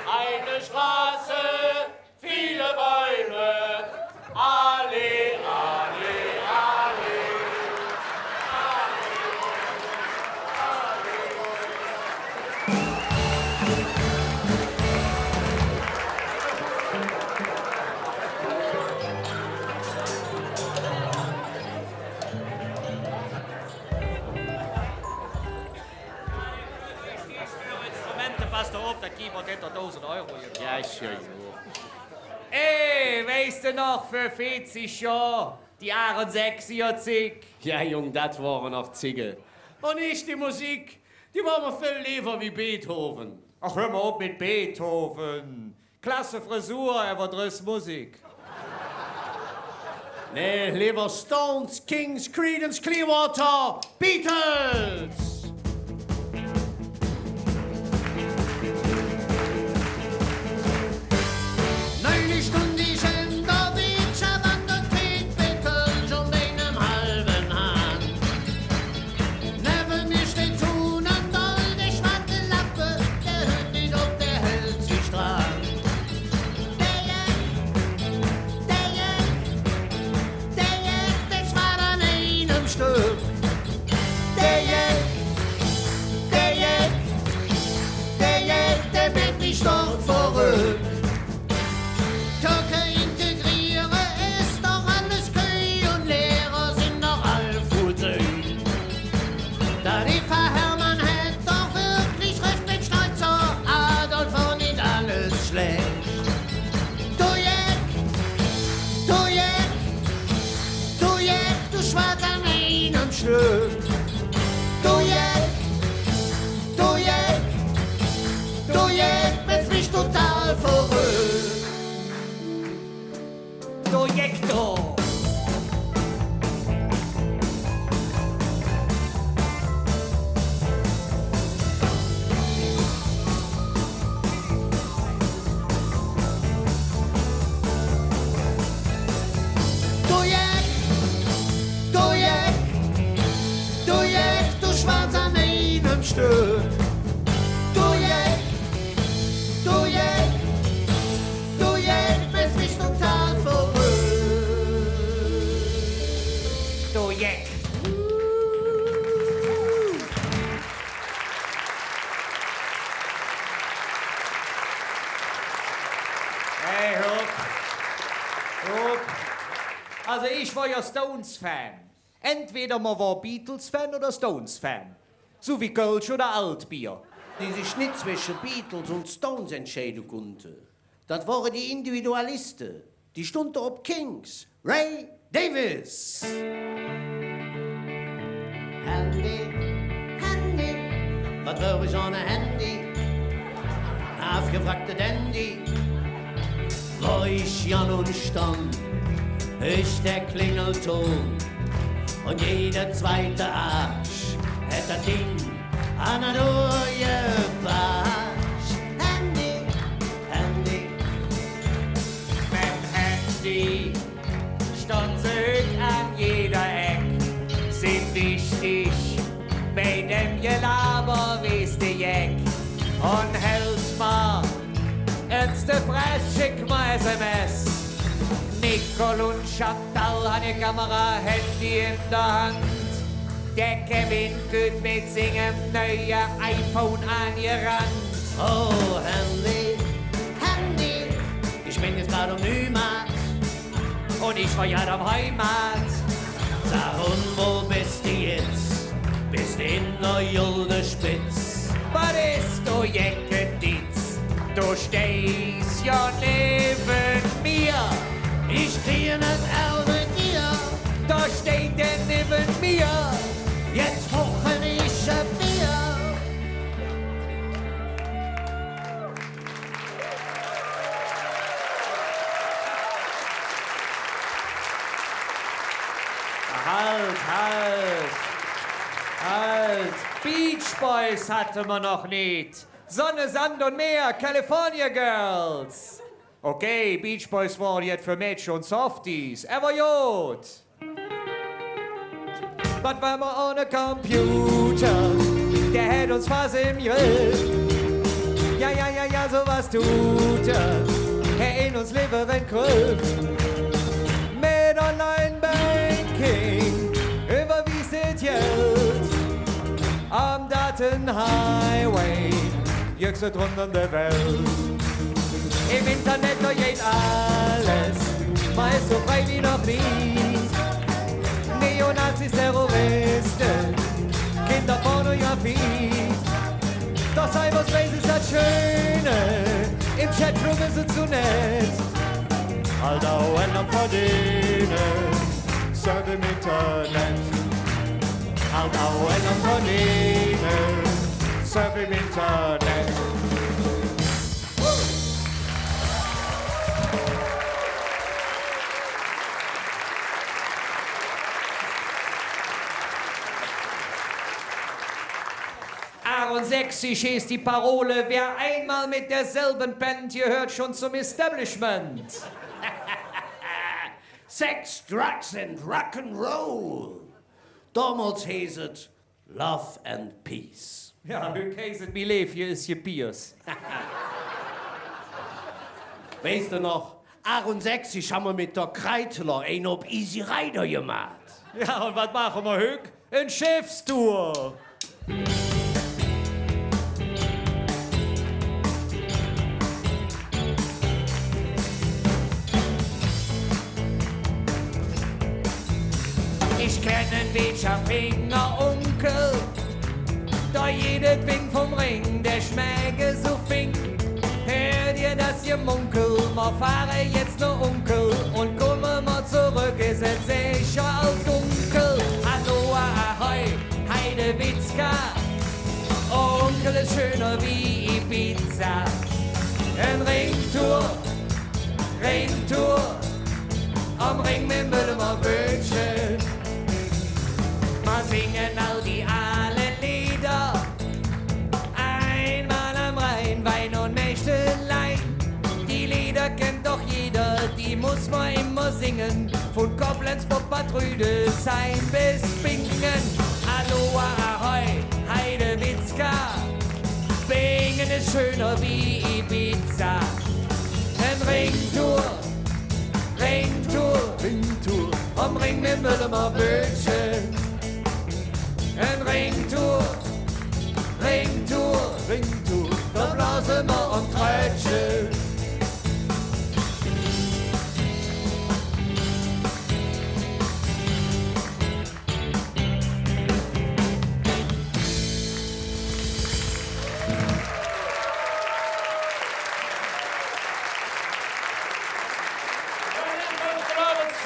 Eine Straße, viele Bäume. Allee, Allee, Allee. Instrumente, pass doch op, dat Keyboard hät doch dausend Euro gekoss. Jo, is jo god. Ey, weiß de noch, vör veezig Johr, die achtunsechziger Zigg? Jo, Jung, dat wore noch Zigge. Un ich, die Musik, die wor mer vill leever wie Beethoven. Ach, hür mer op met Beethoven. Klasse Frisur, ävver dress Musik. Nä, leever Stones, Kinks, Creedence Clearwater, Beatles! Neulich stundt ich en der Weedsche, wann der Kreet bekölsch un einem halve Hahn. Nevven mir steiht su ene doll geschmackte Lappe, dä hürt nit op, dä häld sich dran. Dä, dä, dä, dä schwaad an einem Stöck. Dä, Do. Do Jeck, do Jeck, do Jeck, do schwanz an einem Stück. Do Jeck, do Jeck, do Jeck, bes mich total verrückt. Do Jeck. Hey, hör op. Hör op. Also, ich wor jo Stones-Fan. Entweder mer wor Beatles-Fan oder Stones-Fan. Su wie Kölsch oder Altbier. Die sich nit zwesche Beatles un Stones entscheide kunnte, dat wore die Individualiste. Die stundte op Kinks, Ray Davies. Handy, Handy, wat wör ich ohne Handy? Avgewrackte Dandy. Wo ich jan un stonn, hürt der Klingelton. Un jeder zweite Aasch hät dat Ding an der Ohr gepatsch. Handy, Handy. Mem Handy stonn se hügg an jeder Eck. Sin wichtig bei dem Gelaber, wees de Jeck. Un helf mer, ens de Press, schick mer S M S. Nicole un Chantal han ehr Kamera, Handy en der Hand. Der Kevin kütt met singem neue iPhone aangerannt. Oh, Handy, Handy, ich ben jetz grad om Nüümaat. Un ich wor grad om Heimaat. Sag, un wo bes de jetz? Bes de en der Gulde Spitz? Wat es, do Jeckedietz? Do steihs jo nevven mir. Ich krige et Auge dir. Do steiht dä nevven mir. Jetz fuchel ich e Bier. Halt, halt, halt. Beach Boys hatte mer noch nit. Sonne, Sand un Meer, California Girls. Okay, Beach Boys wore jet för Mädche un Softies, ävver god. Wat wör mer ohne Computer? Dä hät uns fass em Griff. Jo, jo, jo, jo, su jet deit hä. Hä en uns Levve eren Griff. Met Online-Banking üvverwies hä et Geld. Am Datenhighway jöckst de rund öm de Welt. Em Internet, do geiht alles, mer es su frei wie noch nie. Neonazis, Terroriste, Kinderpornografie. Doch Cyberspace es dat Schöne, em Chatroom es et su nett. Allt au en am Verdeene, Surf em Internet. Allt au en am Verdeene, Surf em Internet. Achunsechzig heeß die Parole, wer einmal mit derselben Band gehört, schon zum Establishment. Sex, Drugs and Rock'n'Roll. Domols heeß et Love and Peace. Jo, hügg heiß et: Mi Leev, hee es gepierst. Weiß de noch, achunsechzig han mer met der Kreidler ein op Easy Rider gemaht. Jo, un wat maache mer hügg? En Scheffstour. Ich kenn en Beecher Finger Unkel, do geiht et Wing vum Ring, dä schmeck su fing. Hür dir dat Gemunkel, mer fahre jetz noh Unkel un kumme mer zoröck, es et secher all dunkel. Aloha, ahoi, Heidewitzka, Unkel es schöner wie Ibiza. En Ringtour, Ringtour, Om Rhing mem Müllemer Bötche. Mer singe all die aale Leeder. Einmal am Rhein, Wein und Märchenlein. Die Leeder kennt doch jeder, die muss mer immer singe. Vun Koblenz, Poppert, Rüdesheim bes Bingen. Aloha, Ahoi, Heidewitzka. Bingen es schöner wie Ibiza. En Rhingtour, Rhingtour, Rhingtour. Om Rhing mem Müllemer Bötche. En Rhingtour, Rhingtour, Rhingtour. Do blose mer om Trötche.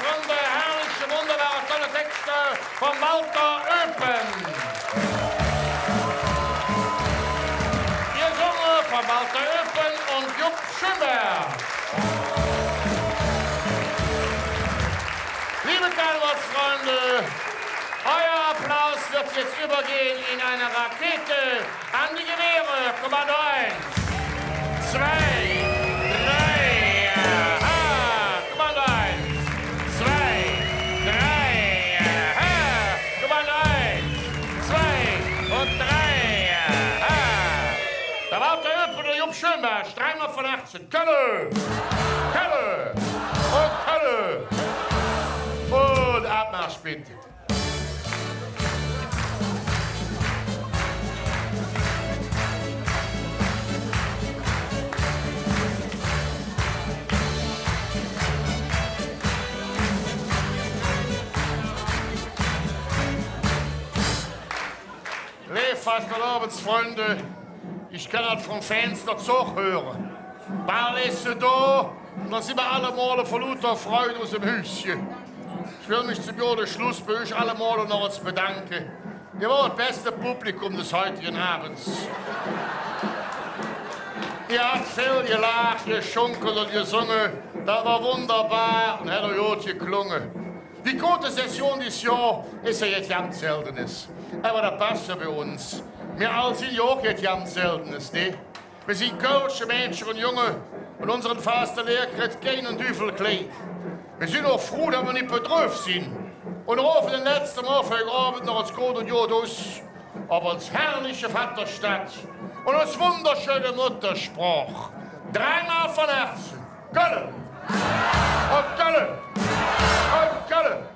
Freunde, herrliche, wunderbare, tolle Texte von Walter Oepen. Gesunge von Walter Oepen und Jupp Schönberg. Liebe Karnevalsfreunde, euer Applaus wird jetzt übergehen in eine Rakete. An die Gewehre, Kommando eins, zwei, drei, aha, Kommando eins, zwei, drei, aha, Kommando eins, zwei und drei, aha. Der Walter Oepen, der Jupp Schönberg, dreimal von achtzehn. Kölle! Kölle! Und Kölle! Und Abmarsch bitte. Leev Fastelovendsfreunde, ich kann dat vum Fenster zog höre. Bal es se do, un dann sin mer allemole vör luuter Freud us dem Hüsche. Ich well mich zom gode Schluss bei üch allemole noch ens bedanke. Ehr wor et beste Publikum des heutigen Abends. Ehr hat vill gelaach, geschunkelt un gesunge. Dat wor wunderbar un hät och god geklunge. Die koote Session dis Johr es jo jet ganz Seldenes. Ävver dat pass jo bei uns. Mir all sin jo och jet ganz Seldenes, ne? Mir sin kölsche Mädcher un Junge, un unsere Fasteleer kritt keine Düüvel klein. Mir sin och fruh, dat mer nit bedröv sin. Un rofe der letzte Mol för hügg Ovend noch ens god un god us op uns herrliche Vatterstadt un uns wunderschöne Muttersproch. Dreimol vun Hätze. Kölle! Un Kölle! Un Kölle!